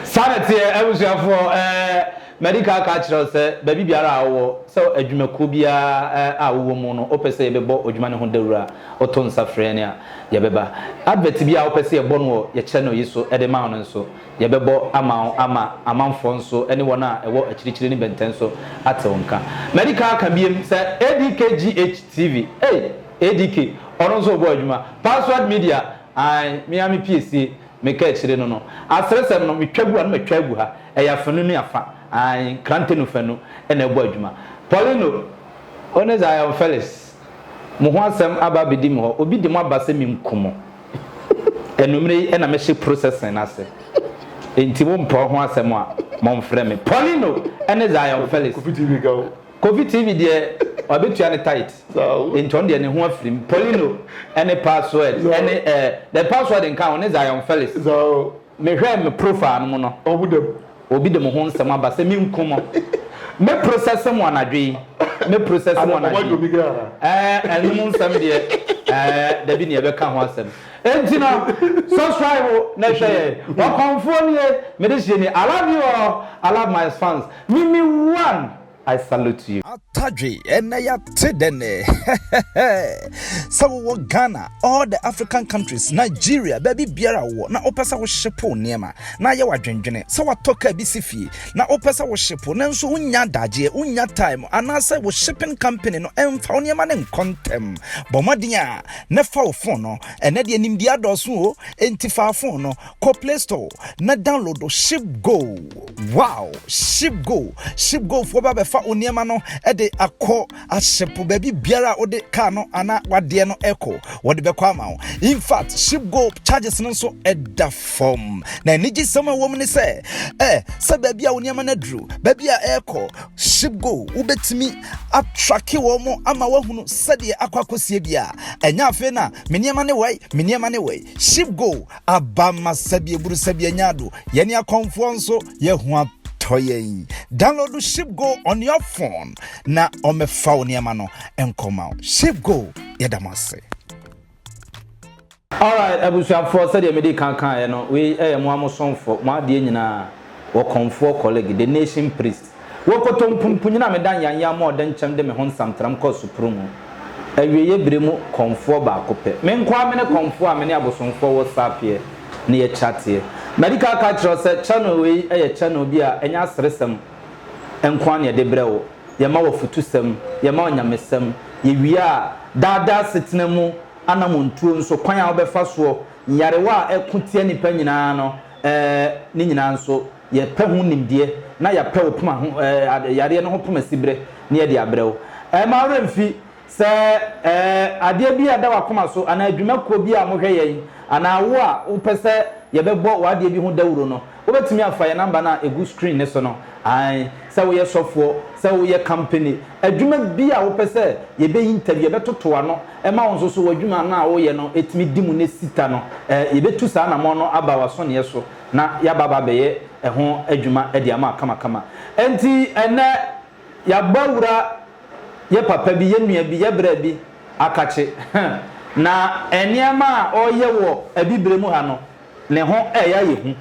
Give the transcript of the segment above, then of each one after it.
Saa na ɛteɛ abusuafoɔ ɛɛ madi kan aka akyerɛ wo sɛ baabi biara a wowɔ sɛ adwumakuo biara a wowɔ mu no wopɛ sɛ yɛbɛbɔ odwuma no ho dawuro a woto nsa frɛ yɛn a yɛbɛba. Advert bi a wopɛ sɛ yɛbɔ no wɔ yɛ channel yi so de ma wo no nso yɛbɛbɔ ama wo ama amanfoɔ nso ne wɔn a ɛwɔ akyirikyiri ne bɛntɛn so ate wo nka. Madi kan aka biem sɛ ADKGH TV ei ADK ɔno nso ɔbɔ adwuma Password Media ae me ara me piesie Meka akyire no no, aseresɛm no, metwa gu ha na matwa agu ha. Ɛyɛ afanu ne afa. Aane, nkrante no fanu na ɛbɔ adwuma. Paulino, wo ne Zion Felix, mo ho asɛm aba abɛdi me hɔ. Obi de mo aba sɛ menku mo. Anwummerɛ yi na mɛhyɛ processing no ase. Enti wompɛ wo ho asɛm a, momfrɛ me. Paulino ne Zion Felix. Kofi TV ka o. Kofi TV deɛ wabetua ne tight nti ɔno deɛ ne ho afiri mu. Paulino ne password ne eh the password nka ho ne Zion Felix. Me hwɛɛ me profile no mu no obi de mo ho nsɛm aba sɛ me nku mo. Me process mo anadwo yi me process mo anadwo yi eh ɛno mu nsɛm deɛ eh dabi ne yɛbɛka ho asɛm. Enti no subscribe na hwɛ yɛn. Ɔkɔmfoɔ nie mede hyɛ nie I love you all I love my fans Mimi one. I salute you. Atadwe ɛnɛ yɛate dɛ nɛ sɛ wowɔ Ghana, all the African countries, Nigeria, baabi biara wowɔ na wopɛ sɛ wohyepo nneɛma na ayɛ w'adwendwene sɛ watɔ kaa bi si fie na wopɛ sɛ wohyepo nanso wonnya adagyeɛ, wonnya time anaasɛ wo shipping company no ɛmfa wo nneɛma no nkɔ ntɛm. Bɔ mmɔden a na fa wo phone no, ɛnɛ deɛ nimdeɛ adɔɔso o, enti fa phone no kɔ Play Store na download ShipGo. Wow! ShipGo! ShipGo foɔ ba bɛfa wo nneɛma no de akɔ ahyepo baabi biara a wode kaa no anaa wadeɛ no ɛkɔ wɔde bɛkɔ ama wo. In fact, ShipGo charges no nso ɛda fam. Na anigyesɛm a ɛwɔ mu ne sɛ, ɛ sɛ baabi a wo nneɛma no aduru, baabi a ɛrekɔ, ShipGo wobɛtumi atrake wɔn mo ama woahunu sɛdeɛ akɔ akɔsie bi a ɛnyɛ afei na me nneɛma ne wei, me nneɛma ne wei. ShipGo Aba ma sɛbi eburu sɛbi anya ado. Yɛne akɔmfoɔ nso yɛho atɔ yɛn. Download ShipGo on your phone na ɔmmɛfa wo nneɛma no nkɔma wo. ShipGo, yɛda mo ase. Alright abusuafoɔ sɛdeɛ mede kan kaeɛ no wei yɛ mo ara mo somfoɔ mo adeɛ nyinaa wɔ kɔmfoɔ colleague the nation priest Wɔ kɔtɔmpumpuni a meda nyanya ma ɔde nkyɛm de me ho nsamtram kɔ supruw mu. Awieeɛ bere mu kɔmfoɔ baako pɛ. Me nko ara mene kɔmfoɔ a me ne abosomfoɔ wɔ sapeɛ ne yɛ kyateɛ. Madi kan aka akyerɛ wo sɛ channel wei yɛ channel bi a ɛnyɛ aseresɛm nko ara na yɛde brɛ wo. Yɛma wo afutusɛm, yɛma wo nyamesɛm, yɛwie a daadaa asetena mu anamontuo nso, kwan a wobɛfa soɔ, nyarewa a ɛko tia nnipa nyinaa no, ɛɛ ne nyinaa nso Yɛpɛ ho nimdeɛ na yɛapɛ wo poma ho ɛɛ yareɛ no ho poma siberɛ na yɛde abrɛ wo. Mma wo werɛ mfi sɛ ɛɛ adeɛ bi a ɛda w'akoma so anaa adwumakuo bi a wɔhwɛ yɛn anaa wo a wopɛ sɛ yɛbɛbɔ w'adeɛ bi ho dawuro no, wobɛtumi afa yɛn namba no a ɛgu screen no so no. Aane, sɛ woyɛ sɔfoɔ, sɛ woyɛ company, adwuma bi a wopɛ sɛ yɛbɛ interview, yɛbɛtoto ano ma wo nso so w'adwuma no a woyɛ no ɛtumi di mu na ɛsi ta no, ɛɛ yɛbɛtu saa anammɔn no aba w'asɔneɛ so. na yɛaba aba abɛyɛ ɛho adwuma de ama kamakama. Enti ɛnnɛ yɛabɔ awura yɛ papa bi, yɛ nua bi, yɛ bra bi akakye. Na nneɛma a ɔreyɛ wɔ Abibire mu ha no, ne ho reyɛ ayɛ hu.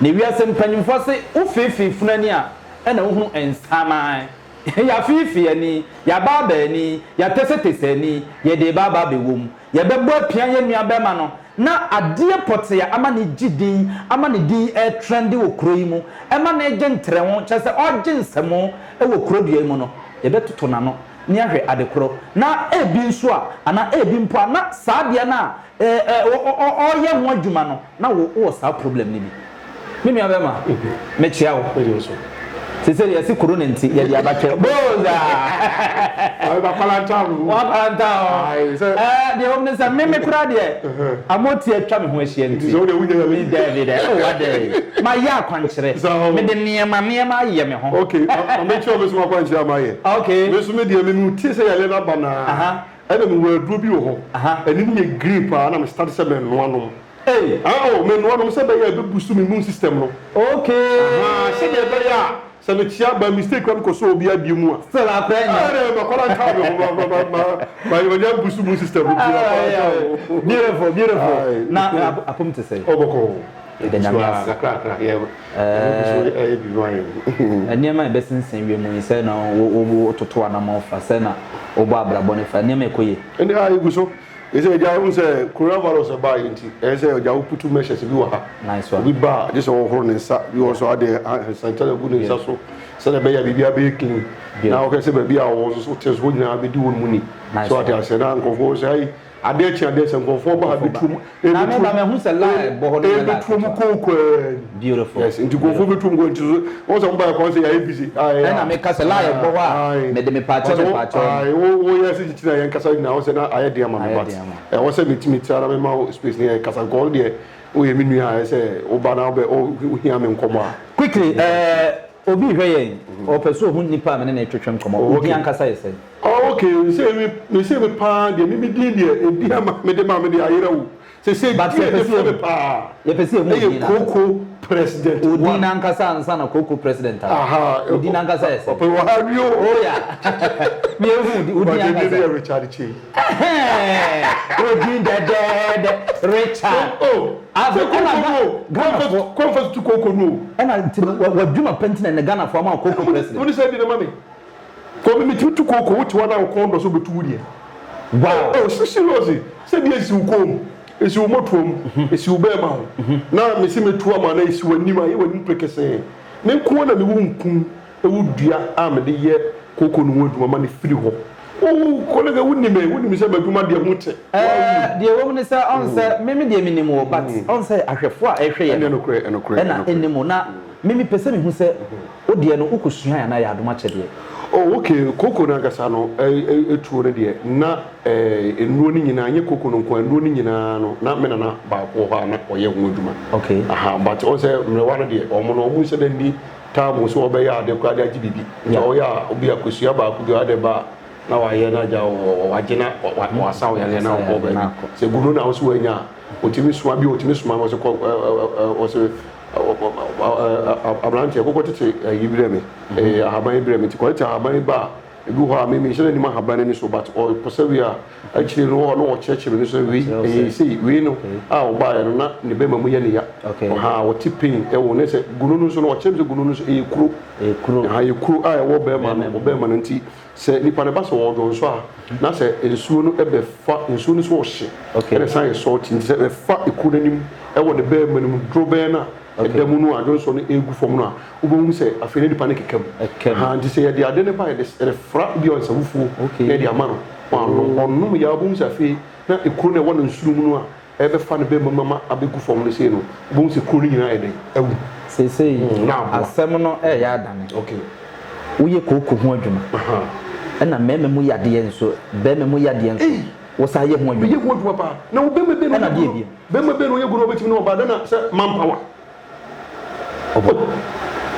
Na wiase mpanyimfoɔ se wofeefee funu ani a, ɛna wohunu nsaman. Yɛafeefee ani, yɛabaabaa ani, yɛatɛsɛtɛsɛ ani, yɛde reba aba abɛwɔ mu. Yɛbɛbɔ apia yɛn nuabarima no na adeɛ pɔtee a ama no gye din, ama ne din retrɛnde wɔ kuro yi mu, ɛma no regye ntrɛho, kyerɛ sɛ ɔregye nsɛmo wɔ kuro dua yi mu no, yɛbɛtoto n'ano na yɛahwɛ ade korɔ. Na ebi nso a, anaa ebi mpo a, na saa adeɛ no a ɔreyɛ ho adwuma no, na wo wowɔ saa problem no bi. Me nua bɛma, mekyea wo. Sese deɛ yɛse corona nti yɛde aba twɛ. Boza! Wakwalantaa hɔ. Ɛɛ deɛ wɔm ne sɛ me me koraa deɛ amoti atwa me ho ahyia nti. Me daabi dɛ, oh adɛ. Mayɛ akwankyerɛ. Mede nneɛma nneɛma ayɛ me ho. Okay, ma menkyerɛ wo me nso m'akwankyerɛ a mayɛ. Okay. Me nso me deɛ me mu tie sɛ yareɛ no aba no ara. Ɛna me wɔ aduro bi wɔ hɔ. Ɛno no yɛ green paa na me start sɛ me noa nom. Ei. Ah oh me noa nom sɛ ɛbɛyɛ a ɛbɛ boost me immune system no. Okay. Ahaa sɛdeɛ ɛbɛyɛ a sɛ me kyea by mistake koraa me kɔ sɔ obi adeɛ mu a. Still akora nya. Ɛɛ ma kɔla nka me ho ma ma ma ma ma nya boost immune system no nti ma kɔla nka me ho. Beautiful beautiful. Na apom te sɛn? Ɔbɔkɔɔ. Yɛda Nyame ase. Kakrakra yɛ so ɛyɛ biribi ma yɛn. Nneɛma a ɛbɛsensɛn wiem yi sɛ na wototo anamɔn fa sɛ na wobɔ abrabɔ no fa nneɛma ɛkɔ yie. Ɛnde a egu so. Ɛsɛ agya wohu sɛ coronavirus ɛbaa yɛ nti ɛyɛ sɛ agya wo putu measures bi wɔ ha. Nice one. Obi ba a gye sɛ ɔhohoro ne nsa bi wɔ so ade hand sanitizer gu ne nsa so sɛdeɛ ɛbɛyɛ a biribiara bɛyɛ clean. Na wɔhwɛ sɛ baabi a wɔwɔ nso so te so hɔ nyinaa bɛdi wɔn mu ni. So ate aseɛ na nkurɔfoɔ sɛ ayi Adeɛ kye adeɛ sɛ nkurɔfoɔ ba ha bɛtuo mu. Na me ba mahu sɛ line bɔ hɔ no nyɛ line ketewa. Ɛbɛtuo mu kookwaa ni. Beautiful. Yes, nti nkurɔfoɔ bɛtuo mu kookwaa nti so wɔn sɛ wɔn ba yɛ kwan sɛ yɛayɛ busy. Ɛna meka sɛ line bɔ hɔ a mede mepaakyɛw mepaakyɛw. Wo wo yɛ sɛ kyikyiri a yɛn kasa nyinaa wɔn sɛ na ayɛ den ama me but ɛwɔ sɛ metumi tira na mema wo space ne yɛn kasa nkɔɔ deɛ woyɛ me nua a ɛsɛ wo ba na wobɛ wohia me nkɔmmɔ a. Quickly, ɛɛ obi rehwɛ yɛn ɔpɛ sɛ ohu nipa a me ne no retwetwe nkɔmmɔ. Wo din ankasa yɛ sɛn? Oh ok sɛ me me sɛ me paa deɛ me me din deɛ ɛdi ama me de ma me de ayerɛ wo sɛ sɛ But din a yɛpɛ ɛde sɛ frɛ me yɛhu paa yɛpɛ sɛ yɛhu ɛyɛ odin ankasa. kooko president Odin one. ankasa ansa na kooko president aba. Aha Odin ankasa yɛ sɛn? ɔpɛ wɔ ha wi o. Oh yeah me yɛhu odin But ɛdin ankasa. no yɛ Richard Kyei. Ɛhɛɛ odin dɛdɛɛdɛ Richard. Oh Afei sɛ ɛna kooko Ga no o Ghanafoɔ. kɔnfa tutu kooko no o. Ɛna nti no w'adwuma pa nti na ɛnɛ Ghanafoɔ ama wo kooko president. Wone sɛ ɛdi na ma me. Kɔ me metumi tu kooko wote hɔ na wo kɔn dɔ sɛ wobɛtu wo deɛ. Wow. Oh seriously sɛ deɛ esi wo kɔn mu esi wo mɔtoa mu esi wo bɛɛma ho na mesi metu ama na esi w'anim ayɛ w'anim prekesee me nko na mewɔ nku ɛwɔ dua a mede yɛ kooko no ho adwuma ma no firi hɔ wo kɔlɛgɛ wonim ɛ wonim sɛ m'adwuma deɛ ho te. Ɛɛ deɛ ɛwɔ mu ne sɛ ɔn sɛ me me deɛ menim wo but ɔn sɛ ahwɛfoɔ a ɛhwɛ yɛn no ɛna ɛnim wo na me mepɛ sɛ mehu sɛ Wo deɛ no wokɔ suae anaa ɛyɛ adom akyɛdeɛ? Oh ok, koko no ankasa no tuo no deɛ na nnuro no nyinaa nyɛ koko no nko ara nnuro no nyinaa no na me nana baako wɔ hɔ a na ɔyɛ ho adwuma. Ok. Aha but ɔn sɛ mmerewa no deɛ wɔn no wɔn nhyɛ da nni time sɛ wɔbɛyɛ ade koraa de agye biribi nti ɔyɛ a obi akosua baako bi ade ba a na wayɛ na agya wagye na wasa wo yareɛ na ɔkɔ baabi sɛ gunu na wo so wanya a ɔtumi soma bi ɔtumi soma no ɔsɛ kɔ ɔsɛ Aberanteɛ, kɔkɔ tete ayi brɛ me, ahaban yi brɛ me. Nti kɔtete ahaban yi ba a, ebi wɔ hɔ a me menhyɛ da nnim ahaban no ani so but ɔkɔsa wie a, akyire no wɔ hɔ na ɔkyerɛkyerɛ me no sɛ wei ɛyɛ sei, wei no a ɔbaeɛ no na ne bɛma mu yɛ ne ya. Ɔha ɔte pain ɛwɔ ne sɛ gunu no nso no ɔkyerɛ me sɛ gunu no nso ɛyɛ kuro. Ɛha ɛyɛ kuro a ɛwɔ bɛrima no, ɔbɛrima no nti Sɛ nipa no ba sɛ ɔredɔ nso a, na sɛ nsuo no bɛfa nsuo no so ɔhye ɛna ɛsan yɛ salty nti sɛ ɛfa ekuro no anim ɛwɔ ne bɛɛma no mu dorobɛn no a ɛda mu no a dwonsɔ no egu fam no a wobɛhu sɛ afei na nipa no keka mu ahaa nti sɛ yɛde ade no ba yɛde yɛde fra bi a nsa fufuo na yɛde ama no wanom ɔnom yɛ a wobɛhu sɛ afei na ekuro no ɛwɔ ne nsono mu no a ɛrebɛfa ne bɛmma mu ama abɛgu fam no sei no, wobɛhu sɛ kuro no nyinaa ayɛ dɛn? Awu. Seesei Na aboa. asɛm no reyɛ adane. Okay. Woyɛ kooko ho adwuma, ɛna mmarima mu yadeɛ nso, barima mu yadeɛ nso, Ei! wosan yɛ ho adwuma. Meyɛ ho adwuma paa. Na wo bɛrima bɛn na Ɛna ɔyɛ deɛ gunu? bio? Bɛrima bɛn na ɔyɛ gunu a ɔbɛtumi ne ɔbaa dɛn na sɛ manpower? Ɔbɔ.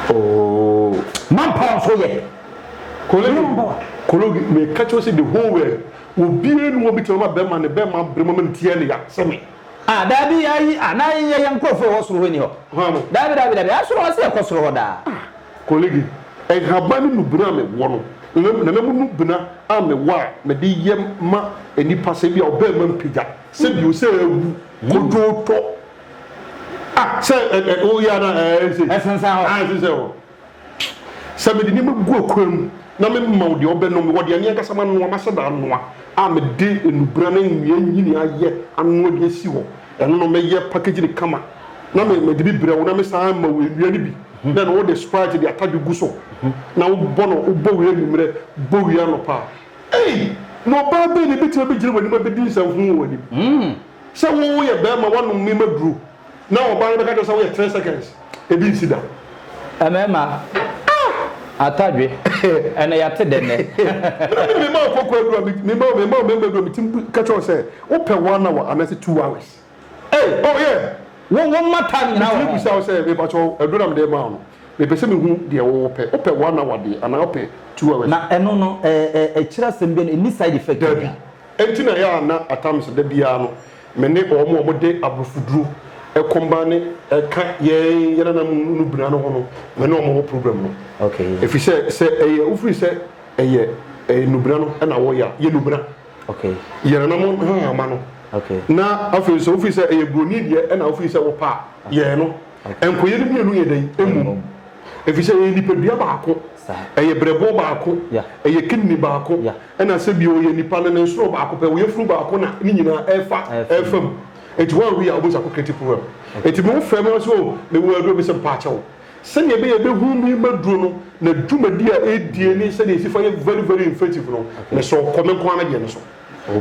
Oh. Manpower nso yɛ. Kologi, kologi, meka kyerɛ wo sɛ the whole world, Obiara nni hɔ a obetumi ama bɛrima ne bɛrima abere mu ama ne ti ayɛ no ya sɛ me. Ah, daabi, ayi, ah, na yɛ yɛn nkurɔfoɔ a ɛwɔ soro hɔ nni hɔ. Hwan mo? Daabi, daabi, daabi, ah, soro hɔ, sɛ yɛkɔ soro hɔ daa. Ah, Kolege, nhaban ne nnubena a mewɔ no, nana mu nnubena a mewɔ a mede yɛ ma nnipa sɛ ebia ɔbarima mpagya, sɛ bio sɛ awu, kodwo tɔ, ah, sɛ ɛ, ɛ, woyɛ a na ɛɛ, sei. Ɛsensɛn hɔ. Ah, ɛsensɛn hɔ. Sɛ mede nneɛma gu akwan mu na mema wo deɛ wobɛnom, mewɔ deɛ me ankasa manoa, mahyɛ da anoa a mede nnubena ne nnua nyini ayɛ anoa de asi hɔ. Ɛno no mɛyɛ package no kama na me mede bi brɛ wo na mesan ma wo nnua no bi na ɛno wode Sprite de atadwe gu so na wobɔ no, wobɔ wie anwummerɛ, bɔ wie anɔpa a. Ei! Na ɔbaa bɛn na ɛbɛtumi abɛgyina w'anim abɛdi nsɛmhunu wɔ w'anim? Sɛ woyɛ barima woanom nneɛma duro na ɔbaa no bɛka kyerɛ wo sɛ woyɛ 3 seconds, ebi nsi da. Mmarima, atadwe, ɛnɛ yɛate dɛ nnɛ. Me na mema wo koko aduru a, mema wo mema wo mmarima aduru a, metumi bu ka kyerɛ wo sɛ wopɛ one hour anaasɛ 2 hours. Ei! Oh yeah! Wo wo mma time nyinaa wɔ Metumi ho. bisa wo sɛ, mepakyɛ wo, aduru na mede rema wo no, mepɛ sɛ mehu deɛ wo wopɛ. Wopɛ one hour deɛ anaa wopɛ 2 hours? Na ɛno no, ɛ ɛ ɛkyerɛ asɛm bi no, ɛnni side effect Dabi. biara. Enti na ɛyɛ a na at times da biara no me ne wɔn a wɔde aborɔfoduro combine ka yɛn yɛn nananom no bena no ho no, me ne wɔn wɔ problem no. Okay. Ɛfiri sɛ sɛ ɛyɛ wofiri sɛ ɛyɛ ɛyɛ nubena no na wɔyɛ a, yɛ nubena. Okay. Yɛn nananom hahama no. Na afei nso wofii sɛ ɛyɛ buroni deɛ ɛna wofii sɛ wopɛ a, yɛ ɛno. Nkɔyɛ no mmienu yɛ dɛn? Mmom. Ɛfiri sɛ ɛyɛ nipadua baako, ɛyɛ berɛboɔ baako, ɛyɛ kidney baako, ɛna sɛ bio ɔyɛ nipa no ne nsono baako pɛ, ɔyɛ funu baako na ne nyinaa ɛfa ɛfa mu. Nti woanhwɛ yie a wobɛhu sɛ akɔ create problem. Nti me wofrɛ me na wose oh mewɔ aduro, mese mpaakyɛw. Sɛnea ɛbɛyɛ a ɛbɛhu me maduro no na dwumadi a ɛredie ne sɛnea ɛsi fa yɛ very very effective no, mesɛ ɔkɔ me nko ara me deɛ no so.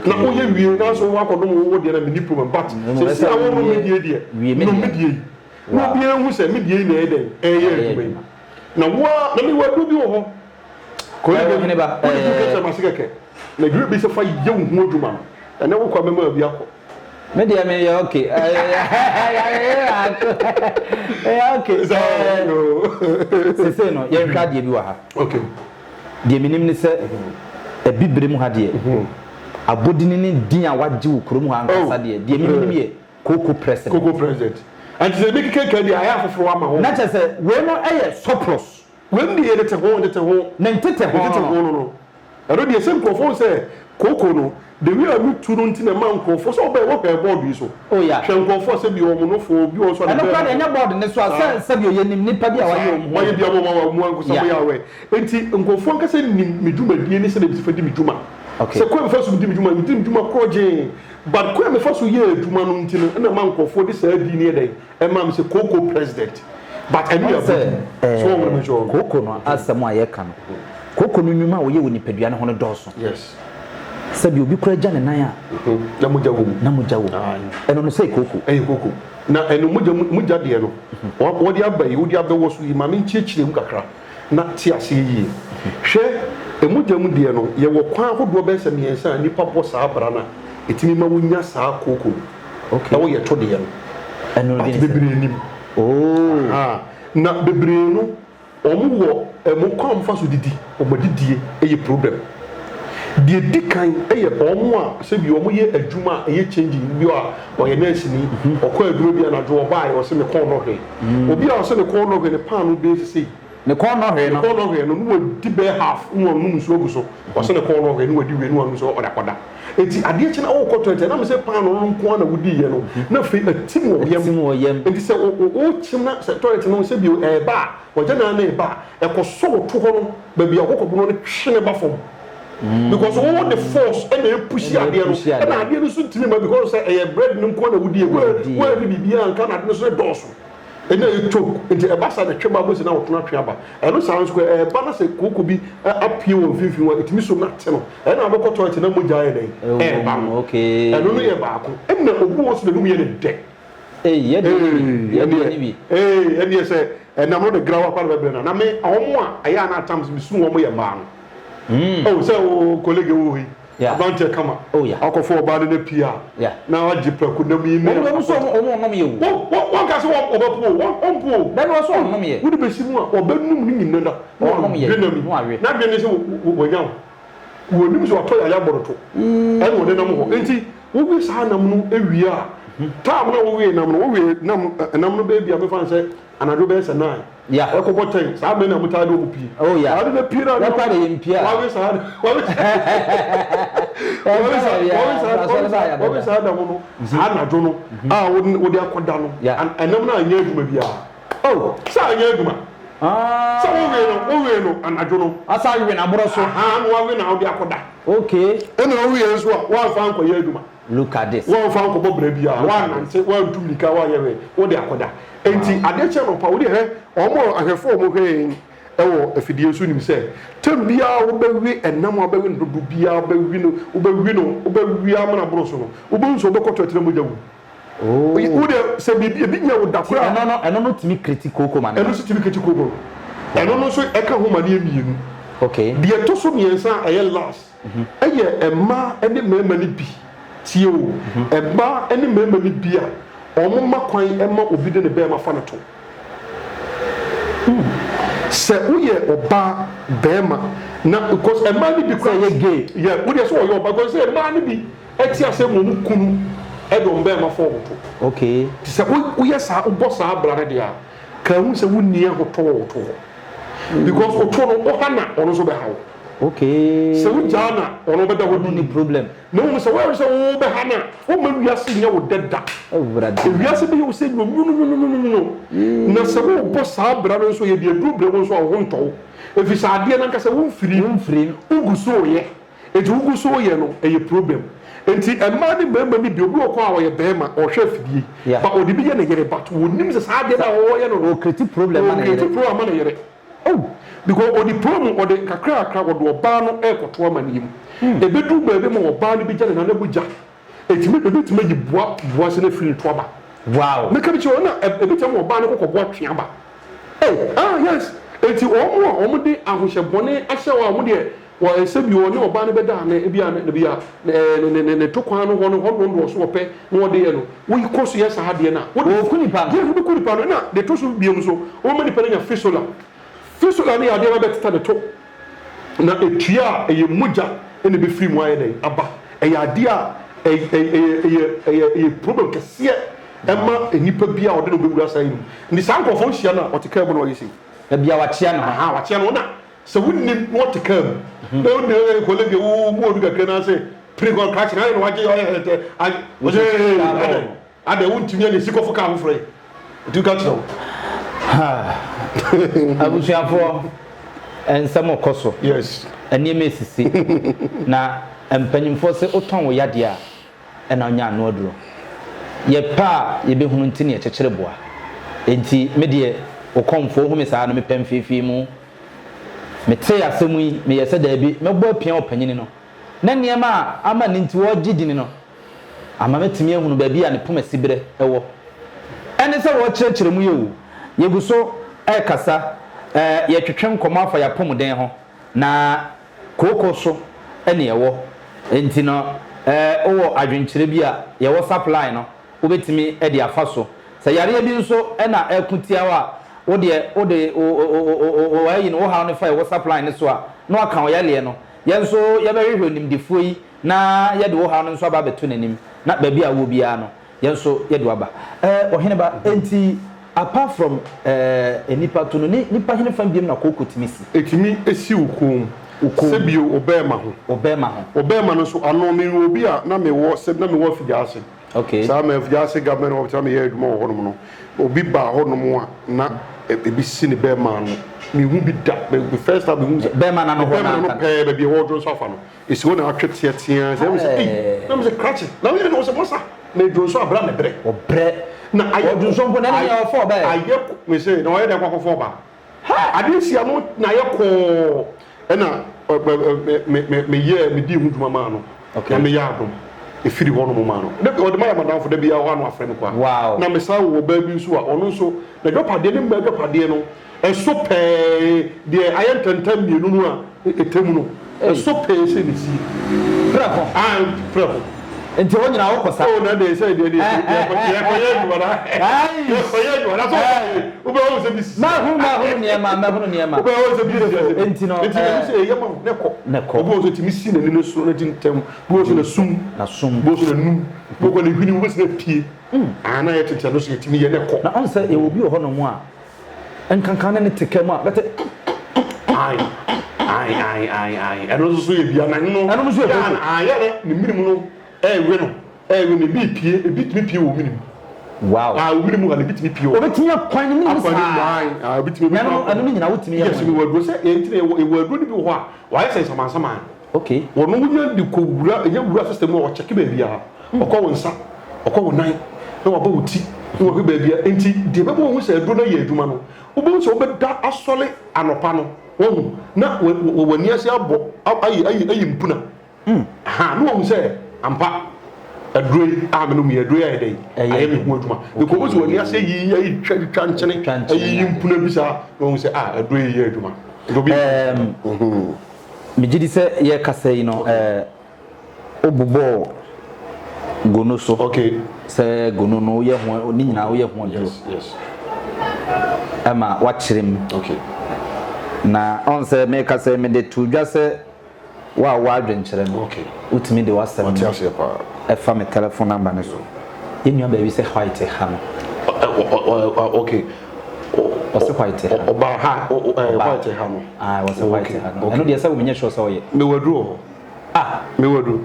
Na woyɛ wie na nso woakɔnom wo deɛ na menni problem but seesei a wonom me deɛ deɛ, nom me deɛ yi. Na obiara nhu sɛ me deɛ yi na ɛyɛ dɛn, ɛreyɛ adwuma yi. Na wo ara, na mewɔ aduro bi wɔ hɔ. Kɔyɛ dɛn? Wode gu kɛkyɛ m'ase kɛkɛ. Na adwuma bi sɛ fa yɛ wo ho adwuma no, ɛnɛ wokɔ a mɛma obi akɔ. Me deɛ me yɛ okay. Ɛyɛ okay. Sese no yɛnhwɛ adeɛ bi wɔ ha. Okay. Deɛ menim ne sɛ abibire mu ha deɛ abodini ne din a wagye wɔ kurom ha ankasa deɛ deɛ menim yɛ Koko president. Koko president. Ɛnti sɛ ebi keka deɛ ayɛ afoforɔ ama ho. Na kyerɛ sɛ wei no yɛ surplus. Wei no deɛ yɛ tete ho tete ho. Ne ntete ho no. Ne ntete ho no no. Ɛno deɛ sɛ nkurɔfoɔ hu sɛ kooko no the way a metu no nti na ɛma nkurɔfoɔ sɛ ɔbɛn wohwɛ board yi so. Oh yeah. Hwɛ nkurɔfoɔ sɛ bi wɔn nofoɔ obi wɔ nso a ne Ɛno bɛn koraa deɛ ɛnyɛ board no so a sɛ sɛbi yɛnim nipa bi a wayɛ wɔn ho. Wayɛ bi ama wɔn a wɔn ankasa wɔyɛ aware. Nti nkurɔfoɔ ankasa nim me dwumadie ne sɛdeɛ mesi fa di me dwuma. Okay. Sɛ kwan a mefa so di me dwuma medi me dwuma korɔgyee but kwan a mefa so yɛ adwuma no nti no ɛna ɛma nkurɔfoɔ de saa din no yɛ dɛn Ɛma me sɛ kooko president but ɛno yɛ abodin so wɔn na sure. Kooko no asɛm a yɛka no kooko no nnwuma a ɔyɛ wɔ nipadua no ho no dɔɔso. Yes. Sɛbi obi kora gya ne nan a. Na mogya wɔ mu. Na mogya wɔ mu. Ɛno no sɛ kooko. Ɛyɛ kooko. Na ɛno mogya mogya deɛ no wɔde aba yi wode abɛwɔ so yi ma me nkyerɛkyerɛ mu kakra na te aseɛ yie. Hwɛ mogya mu deɛ no yɛwɔ kwan ahodoɔ bɛyɛ sɛ mmiɛnsa a nnipa bɔ saa bra no a ɛtumi ma wonya saa kooko no. Okay. Ɛwɔ yɛ to deɛ no. Ɛno But bi ne sɛ. bebree nim. Oh. Aha. Na bebree no, wɔn wɔ wɔn kwan a wɔfa so didi, wɔn adidie yɛ problem. Deɛ di kan yɛ wɔn a sɛbi wɔn yɛ adwuma a ɛyɛ changing, bi a ɔyɛ nɛɛseni, ɔkɔ adwuma bi anadwo ɔbaeɛ ɔse me kɔn nɔ hwee. Obi a ɔse ne kɔn nɔ hwee ne paano bɛyɛ sesei. Ne kɔn nɔ hwee no. Ne kɔn nɔ hwee no, na wadi bɛyɛ half na wanom nsuo agu so. Ɔse ne kɔn nɔ hwee na wadi wie na wanom nsuo ɔde akɔda. Enti adeɛ kye na wokɔ toilet a, ɛnam sɛ paanoo no nko ara na wodiiɛ no, na afei atim wɔ wo yam. Atim wɔ yam. Enti sɛ wokyem na sɛ toilet no sɛ bio ɛreba a, w'agyanan no reba a, ɛkɔsɔ wo to hɔ no, baabi a wokɔkɔbo no no twe no ba fam. Because wo de force na ɛpushi adeɛ no, ɛna adeɛ no nso ntumi mma because sɛ ɛyɛ bread no nko ara na wodiiɛ, woanni biribiara anka na ade no nso redɔɔso. Ɛna ɛyɛ choke nti ɛba saa na ɛtwe ba bose na ɔtwe atwe aba ɛno saa nso koraa ɛba na sɛ kooko bi apue wɔ mfimfini hɔ a ɛtumi som na ate no ɛna wobɛkɔ toilet na mogya ayɛ dɛn ɛɛba no ɛno no yɛ baako ɛna obi wɔ so n'anum yɛ ne dɛ ee ɛneɛ sɛ ɛnam no de grawa kwa na bɛbrɛ no na me wɔn a ɛyɛ a na atam mesu wɔn yɛ mmaa no oh sɛ o kolege wɔ hɔ yi Yeah. Aberanteɛ kama. Oh yeah. Akɔfa ɔbaa no na pie a. Yeah. Na wagye prɛko nam yi ne. Wɔn wɔn nso wɔn wɔn nom yɛ o. Wɔn wɔn wɔn ka sɛ wɔn ɔbɛpo o wɔn wɔn po o. Bɛn wɔn nso wɔn nom yɛ. Wode bɛsi mu a ɔbɛnum ne nyina da. Wɔn nom yɛ. Wɔn nam yi. Wɔn awe. N'adwene ne sɛ wɔnya wo. Wɔnim sɛ watɔ yaya bɔrɔto. Ɛna ɔde nam hɔ. Nti wowe saa nam no wie a. Time na wowe nam no wowe nam nam no bɛyɛ bi a mefa no sɛ anadwo bɛyɛ sɛ nine. Yeah. Ɛkɔbɔ tɛn saa mɛ na mo taa de ɔmo pie. Oh yeah. Saa de na pie na. Yɛ kora de yɛ mpie a. Wawe saa wawe saa wawe saa wawe saa wawe saa da mo no saa anadwo no a wode wode akɔda no. Yeah. Ɛnam na anyɛ adwuma biara. Oh. Sɛ anyɛ adwuma. Ah. Sɛ wowe no wowe no anadwo no. Asa awe na aborɔ so. Ahaa na wawe na wode akɔda. Okay. Ɛna wowe nso a woamfa ankɔyɛ adwuma. Look at this. Woamfa ankɔbɔ bra biara, woannante, woantu mmirika, woanyɛ hwee, wode akɔda. Enti adeɛ kye anɔpa, wo deɛ hwɛ, wɔn a ahwɛfoɔ a wɔhwɛ yɛn wɔ afidie so nim sɛ, tɛm biara wobɛwe ɛnam a wobɛwe no dodo biara, wobɛwe no, wobɛwe no, wobɛwe amena aboro so no, wobɛhu sɛ wobɛkɔ toilet na mogya wom. Oh. Wo deɛ sɛ biribi, ebi nyɛ wo da koraa. Ɛno no, ɛno no tumi kreti kooko ma ne ba. Ɛno nso tumi kreti kooko no. Ɛno no nso ɛka ho ma no yɛ mmienu. Okay. Deɛ ɛtɔ so mmiɛnsa a ɛyɛ last. Ɛyɛ mmaa ne mmarima no bi, tie o, mmaa ne mmarima no bi a wɔma kwan ma obi de ne barima fa no to. Sɛ woyɛ ɔbaa barima na because mmaa no bi Sɛ ɛyɛ gay. Yeah, wodeɛ sɛ ɔyɛ ɔbaa because sɛ mmaa no bi ɛte asɛ mu wɔn kunu ɛde wɔn barima fa wɔn to. Okay. Te sɛ woyɛ saa wobɔ saa bra no deɛ a, ka hu sɛ wonni ahotɔ wɔ wo to hɔ. Because wo to no woha na ɔno nso bɛha wo. Okay. Sɛ wogyaa no a, ɔno ɔbɛda hɔ Ɔno ni dinn. problem. Na mmom sɛ woyɛ sɛ wobɛha no a, womma wiase nyɛ wo dɛ da. Awurade. Ewiase bɛyɛ wo sɛ nwonwonwonwonwonwo. Na sɛ worebɔ saa bra no nso, yɛde aduru brɛ wo nso a, wo ho ntɔ wo. Ɛfiri sɛ adeɛ no ankasa womfiri mu. Womfiri mu. Wogu so reyɛ. Enti wogu so reyɛ no, ɛyɛ problem. Enti mmaa ne mmarima no bi, obi wɔ hɔ a ɔyɛ barima, ɔhwɛ afidie, but ɔde bi yɛ ne yere, but ɔnnim sɛ saa adeɛ no a ɔreyɛ no no, Ɔrecreate problem ma ne yere. ɔrecreate problem ama ne yere. Oh! Because ɔde problem, ɔde kakrakakra ɔde ɔbaa no rekɔto amaneɛ mu. Ɛbɛduru baabi ma ɔbaa no bɛgya ne nan abu gya. Ɛtumi, ɛbɛtumi ayi boa, boa sɛ no afiri ne to aba. Wow! Meka bi kyerɛ wo, ɛna ɛbɛtumi ama ɔbaa no kɔ kɔboa twe aba. Ei! Ah, yes! Enti wɔn a wɔde ahohyɛ bɔne ahyɛ hɔ a wɔn deɛ Wɔ ɛsɛ bi ɔne ɔbaa no bɛda a na ebia ne bia ne ne ne ne to kwan no hɔ no hɔ no ɔno ɔso ɔpɛ na ɔde yɛ no woyi kɔ so yɛ saa adeɛ no a wode Wɔku nipa no. Yes wobɛku nipa no ɛna deɛ ɛtɔ so biom nso wobɛma nipa no anya fisola fisola no yɛ adeɛ a bɛteta ne to na ɛtua a ɛyɛ mogya ɛna ɛbɛfiri mu ayɛ dɛn aba ɛyɛ adeɛ a ɛyɛ ɛyɛ ɛyɛ ɛyɛ ɛyɛ problem kɛseɛ ɛma nipa bi a ɔde no bɛwura saa yi mu nti saa nkurɔfoɔ hyia no a ɔte kaa mu na ɔyɛ sei. Baabi a wakyea ne ho. Ahaa wakyea ne ho na Sɛ wonnim na wɔte kaa mu na wonnim ɛɛ kɔlɛ deɛ wo mu odu kakra na sɛ pere kɔ krakye na ayɛ na wagye ɔyɛ ɛtɛ agye ɔsɛ ee adɛ adɛ wontumi ɛna esi kɔfo kaa foforɔ yi nti ka kyerɛ wo. Abusuafoɔ nsɛm kɔ so. Yes. Nneɛma esisi na mpanyinfoɔ sɛ wotɔn wo yadeɛ a ɛna ɔnya ano aduro. Yɛpɛ a yɛbɛhunu nti na yɛkyekyere boa. Enti me deɛ wo kɔmfoɔ hu me saa no mepɛ mfeefeemu. Metee asɛm yi, meyɛɛ sɛ daabi, mɛbɔ apia ɔpanyini no. Na nneɛma a ama ne nti wɔregye dini no ama matumi ahunu baabi a ne poma siberɛ wɔ. Ɛne sɛ wɔrekyerɛkyerɛ mu yi oo, yɛgu so rekasa, yɛretwetwe nkɔmmɔ afa yɛn apɔmuden ho, na kooko so na ɛwɔ. Enti no, wowɔ adwenkyerɛ bi a, yɛwɔ supply no, wobɛtumi de afa so. Sɛ yareɛ bi nso na ɛreko tia wo a, wo deɛ wode wo ayi no, wo haw no fa yɛwɔ supply no so a, na waka wo yareɛ no. Yɛn nso yɛbɛhwehwɛ onimdefoɔ yi na yɛde wo haw no nso aba abɛto n'anim, na baabi a wowɔ biara no, Yɛn nso yɛde wo aba. Eh ɔheneba, enti apart from eh nnipa to no, ne nipa hene fa biom na kooko tumi si? Ɛtumi si wo kɔn mu. Wo kɔn mu. Sɛbio wo bɛɛma ho. Wo bɛɛma ho. Wo bɛɛma no nso ano, me wɔ obi a na me wɔ sɛ na me wɔ Afigyase. Okay. Saa me Afigyase government office na me yɛ adwuma wɔ hɔ nom no, obi baa hɔ nom a na ebi si ne bɛɛma ano. Me hu bi da, me first time me hu sɛ. Bɛɛma no ano hɔ na. Bɛɛma no ano pɛɛ baabi a wɔdwo nso afa no. Esi hɔ na atwe teateaa sɛ ɛmu sɛ ei na mesɛ krakye na woyɛ na wɔsɛ masa na edwo nso abira me brɛ. Ɔbrɛ. Na ayɛ ɔdwo nso mpo na ɛne nea ɔfɔ ɔbɛ. Ayɛ mesɛ na ɔyɛ dɛ kɔ akɔfɔ ɔba. Adeɛ si ano na ayɛ kɔɔ ɛna me me me yɛ me di ho dwuma maa no. Okay. Na me yɛ adom efiri hɔ nom maa no. Ɔde ma yɛ madamfo da biara hɔ ano afrɛ me kwa. Wow. Na me san wɔ ɔbaa bi nso a ɔno nso na dwapadeɛ ne mmaa dwapadeɛ no Ɛso pɛɛ, deɛ ayɛ ntɛntɛm mmienu no a ɛtɛ mu no, ɛso pɛɛ sɛ ne sie. Prɛko. Ae, prɛko. Nti hɔ nyinaa wokɔ sa? Oh, na deɛ sɛ deɛ deɛ yɛkɔyɛ adwuma na yɛkɔyɛ adwuma na sɛ wobɛhu sɛ bi sisi. Mahunu mahunu nneɛma mahunu nneɛma. Wobɛhu sɛ bi sisi. Nti no nti na sɛ ɛyɛ ma wo ne kɔ. Ne kɔ. Obi wɔ sɛ tumi si n'ani no so na ti ntɛm. Bi wɔ sɛ n'asum. N'asum. Bi wɔ sɛ n'anum. Bi wɔ sɛ ne hwene mu bɛsi na pie. Ah, na yɛ tete no so yɛtumi yɛ ne kɔ. Na ɔn sɛ yɛwɔ obi wɔ hɔnom a Nkanka ne ne te ka mu a bɛte. Ae ae ae ae ae ɛno nso so yɛ bia na ɛno no. Ɛno nso yɛ koko. Ae yɛ na ne mene mu no ɛɛwe no ɛɛwe no ebi pie ebi tumi pie wɔ mene mu. Wow. Ae wɔ mene mu ha no ebi tumi pie wɔ. Obetumi akwan ne mene mu saa. Akwan ne mu ae ae obi tumi. Na ɛno ɛno no nyinaa wotumi yɛ. Yes mewɔ aduro sɛ yɛn ti na yɛwɔ yɛwɔ aduro no bi wɔ hɔ a wayɛ sɛ nsamansaman. Okay. Wɔn wonya de kɔ wura ɛnyɛ wura system mu a ɔkyɛke baabiara. Ɔkɔ wo nsa, ɔkɔ wo nan, na wabɔ wo ti, na wahwɛ baabi a. Enti deɛ ɛbɛma wahu sɛ aduro no ayɛ adwuma no, wobɛhu sɛ wobɛda asɔre anɔpa no, wahu, na w'ani ase abɔ, ayi, ayi, ayi mpuna. Aha, na wahu sɛ ampa, aduro yi a menom yi, aduro yi ayɛ dɛn? Ayɛ me ho adwuma. Because wobɛhu sɛ w'ani ase ayi, ayi twa, twa nkyene, ayiyi mpuna bi saa, na wahu sɛ ah, aduro yi yɛ adwuma. Nti obi. Megye di sɛ yɛrekasa yi no, Wobobɔɔ gono so. Okay. Sɛ gono no woyɛ ho ne nyinaa woyɛ ho aduro. Yes, yes. Ɛma wakyerɛ mu. Okay. Na ɔn sɛ meka sɛ mede to dwa sɛ wo a wowɔ adwenkyerɛ no. Okay. Wotumi de w'asɛm no. Mate aseɛ paa. Ɛfa me telephone number no so. Yɛn nua baabi sɛ white ha no. Okay. Ɔse white ha. Ɔbaa ha, white ha no. Ah, ɔse white ha no. Ɛno deɛ sɛ menyɛ sure sɛ ɔyɛ. Mewɔ aduro wɔ hɔ. Ah. Mewɔ aduro.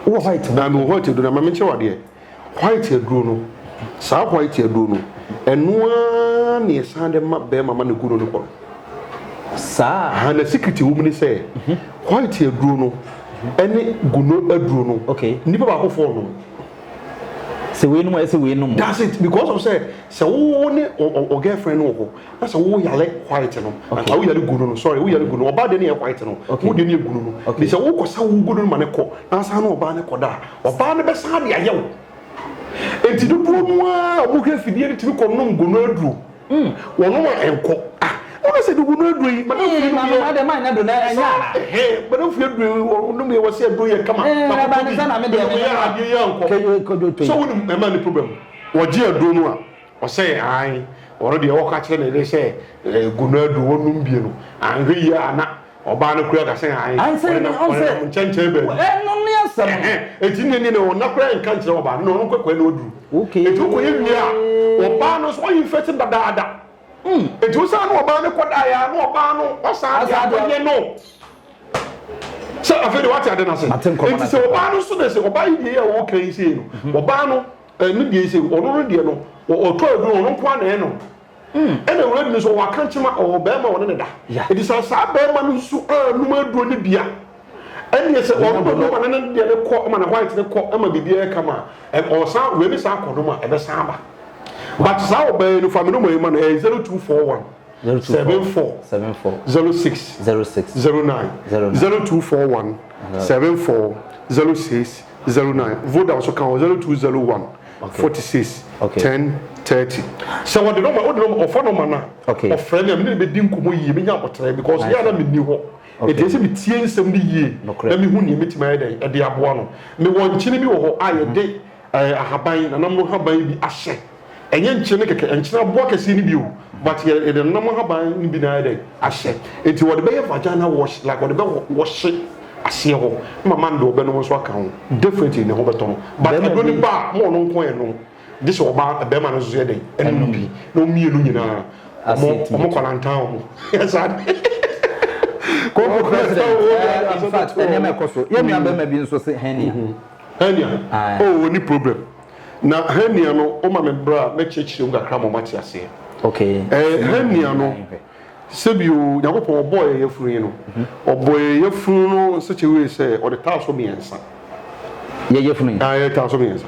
Wowɔ white hɔ? Na mewɔ white aduro na ma menkyerɛ wo adeɛ. White aduro no, saa white aduro no, ɛno ara na yɛsan de ma bɛrima ma ne gu no ne kɔ no. Saa. Ha na secret wɔ mu ne sɛ, white aduro no ɛne guno aduro no, okay. Nipa baako fɔ nom. Sɛ wei nom a ɛsɛ wei nom. That's it because of sɛ sɛ wo ne o girlfriend no wɔ hɔ na sɛ wo yale white no okay. Wo yale gunu no sorry wo yale gunu ɔbaa deɛ no yɛ white no okay. Wo deɛ no yɛ gunu no okay. Sɛ wo kɔ sa wo gunu no ma ne kɔ na asan no ɔbaa no kɔ da ɔbaa no bɛsan de ayɛ wo enti dodoɔ no ara a wɔhwɛ afidie no tumi kɔ nom gunu aduro. Wɔnom a ɛnkɔ. Ah, wona sɛ dugu no aduro yi, madam fie nom yɛ. Madam fie aduro na ɛnyɛ ana. Ɛhɛn, madam fie aduro yi, wɔnom yɛ wɔsi aduro yɛ kama. Ɛɛ, ɛba ne sɛ na me deɛ me yɛ adeɛ yɛ ankɔ. Sɛ wonim ɛma ne problem. Wɔgye aduro no a, ɔsɛ ae, ɔno deɛ wɔka kyerɛ ne yere sɛ gu no aduro wɔnom bie no, anhwɛ yie a na Ɔbaa no koraa ka sɛ ae, ɔnenam ɔnenam nkyɛnkyɛn baabi. Ɛno ne asɛm no. Ɛhɛn, enti ne ne ne ɔnna koraa nka nkyerɛ ɔbaa no, na ɔno kɔkɔɛ na ɔduru. Okay. Enti wokɔyɛ wie a, ɔbaa no nso ɔyɛ infect no dadaada. Enti wosan ne ɔbaa no kɔdaeɛ a, na ɔbaa no wasan de akɔyɛ no. Sɛ afei de wate ade no ase. Mate nkɔmmɔ no Enti ase sɛ paa. ɔbaa no nso de sɛ ɔbaa yi deɛ yi a wɔka yi sei no, ɔbaa no ne deɛ yi sei, ɔno no deɛ no, ɔtɔ aduro no, ɔno nko ara na ɛnom. Ɛna awurade no nso ɔwɔ akankyema, ɔwɔ bɛrima a ɔne no da. Enti sɛ saa bɛrima no nso anum aduro no bi a, ɛnneɛ sɛ ɔno na ɔnom a na ne deɛ no kɔ ma ne white no kɔ ma biribiara yɛ kama a, ɔsan wei no san kɔnom a, ɛbɛsan aba. But saa ɔbaa yi no, fa me nɔma yi ma no, ɛyɛ 0241 74 06 09 0241 74 06 09 Voda nso ka ho 0201 46 10 30 Sɛ wɔde nɔma wode nɔma ɔfa nɔma no a ɔfrɛ me a me ne no bɛdi nkɔmmɔ yie menya aboterɛ because yɛ a na menni hɔ ɛti ɛsɛ metie nsɛm no yie na mehu nea mɛtumi ayɛ dɛn ɛde aboa no. Mewɔ nkyene bi wɔ hɔ a yɛde ahaban nanam no haban bi ahyɛ Ɛnyɛ nkyene kɛkɛ, nkyene aboa kɛseɛ no bi o, but yɛ yɛde nam ahaban no bi na ayɛ dɛn ahyɛ. Nti wɔde bɛyɛ vagina wash, like wɔde bɛ wɔhye aseɛ hɔ, na mama no deɛ ɔbɛnom nso aka ho. Definitely ne ho bɛtɔ no. But Bɛrima aduro no bi. ba a, ma ɔno nko ɛnnom, gye sɛ ɔbaa bɛrima no nso so yɛ dɛn ɛnom bi, na wɔn mmienu nyinaa Aseɛ wɔn tumi wɔn tu. kwalantan wɔn. Yɛ saa de. Oh Kɔkɔ president, kura eh, in sɛ fact, nneɛma ɛkɔ so. Yɛn nua bɛrima bi nso se hernia. Hernia, Aye. oh ɔnni problem. Na hernia no, woma me berɛ a, mɛkyerɛkyerɛ mu kakra ma wɔate aseɛ. Okay. Eh, hernia no, sɛbi o, Nyankopɔn ɔbɔɔ yɛn yafunu yi no, ɔbɔɔ yɛn yafunu no in such a way sɛ ɔde taa so mmiɛnsa. Yɛ yafunu yi? Ah, yɛ taa so mmiɛnsa.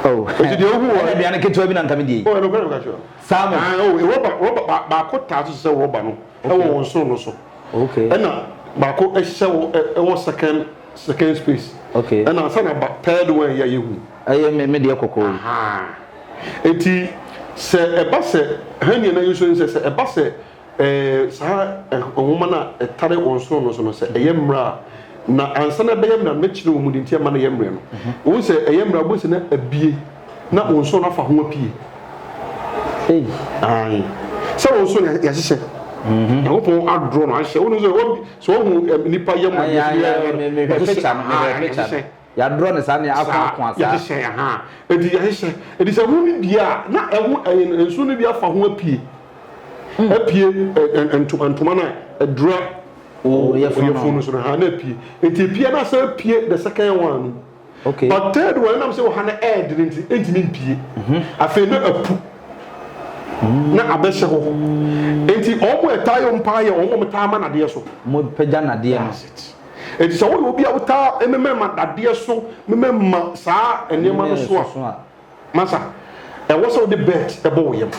Oh. Eti deɛ wohu wɔ. Ɛna aduane ketewa bi na nka me die yi. Oh, ɛno kora na meka kyerɛ wo. Saa mo. Ah, oh, rɔba, rɔba, baako taa so sɛ rɔba no, ɛwɔ wɔn soro no so. Okay. Ɛna baako ɛhyɛ wɔ ɛwɔ second second space. Okay. Ɛna ansa na ba third one yɛ yɛhu. Ɛyɛ me me deɛ kɔkɔɔ yi. Eti sɛ ɛba sɛ hernia na yɛsɔ sɛ sɛ ɛba sɛ ɛɛ saa nwoma no a ɛtare wɔn soro no so no sɛ ɛyɛ mmerɛ a na ansa na ɛbɛyɛ mmerɛ no mɛkyerɛ wɔn mu de nti ɛma no yɛ mmerɛ no. Wɔn sɛ ɛyɛ mmerɛ a wɔn sɛ na abie. Na wo nso no afa ho apue. Ei. Ae. Sɛ wo nso yɛahyehyɛ. Mhm. Nyankopɔn adorɔ no ahyehyɛ. Wo sɛ wɔn sɛ wɔn hu nipa yam a yɛhyehyɛ. Picture no, mehwɛ picture no. Yɛadorɔ no saa ne ako ako saa. Yɛahyehyɛ aha. Eti yɛahyehyɛ. Eti sɛ ho no bie a na ɛho ɛyɛ nsuo no bi afa ho apue. Apue ntoma no a ɛdura yɛfunu no so no ha na apue. Eti epue na asan apue the second one no. Okay. But third one ɛnam sɛ ɔha no ɛɛdene nti ɛntumi mpie. Mhm. Afei na apu. Na abɛhyɛ hɔ. Nti wɔn a ɛtaa yɛ wɔn paa yɛ wɔn a wɔtaa ma nadeɛ so. Wɔn pagya nadeɛ no. That's it. Nti sɛ woyɛ obi a wotaa memɛma dadeɛ so memɛma saa nneɛma no so a. Masa, ɛwɔ sɛ wode belt bɔ wo yam.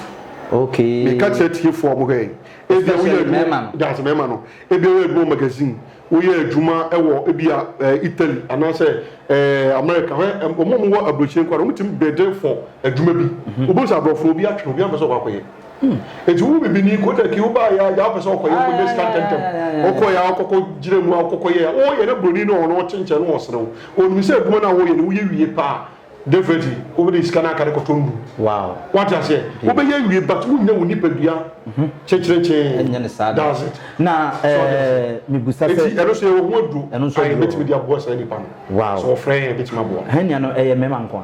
Okay. Meka kyerɛ tiefoɔ a wɔhwɛ yɛn. Ebia woyɛ adwuma that's mmarima no. Ebia woyɛ adwuma wɔ magazine, woyɛ adwuma wɔ ebia eh, Italy anaasɛ eh, America. Hwɛ wɔn a wɔwɔ aburokyire nko ara wɔtumi bede for adwuma bi. Mhm. Wobɛhu sɛ aborɔfo obi atwene obi ampɛ sɛ ɔkɔ akɔyɛ. Hmm. Eti wo bibini kodaki wo baa yɛ a wopɛ sɛ ɔkɔyɛ kɔnya sika ntɛntɛm. Wokɔ yɛ a wokɔkɔ gyina mu a wokɔkɔ yɛ a woyɛ na buroni no ɔno ɔte nkyɛn no ɔsere wo. Onim sɛ adwuma no a woyɛ no woyɛ wie paa. Definitely wobɛde sika no aka de kɔtɔ nnuru. Wow. Wate aseɛ? Wobɛyɛ awie but wonnya wo nipadua kyenkyerenkyee. Ɛnyɛ ne saa da. That's it. Na So wate aseɛ? eh, mebusa sɛ. Eti ɛno nso yɛwɔ ho aduro Ɛno nso a aduro wɔ yɛbɛtumi hɔ. de aboa saa nipa no. Wow. Sɛ ɔfrɛ yɛn a yɛbɛtumi aboa no. Hernia no ɛyɛ mmarima nko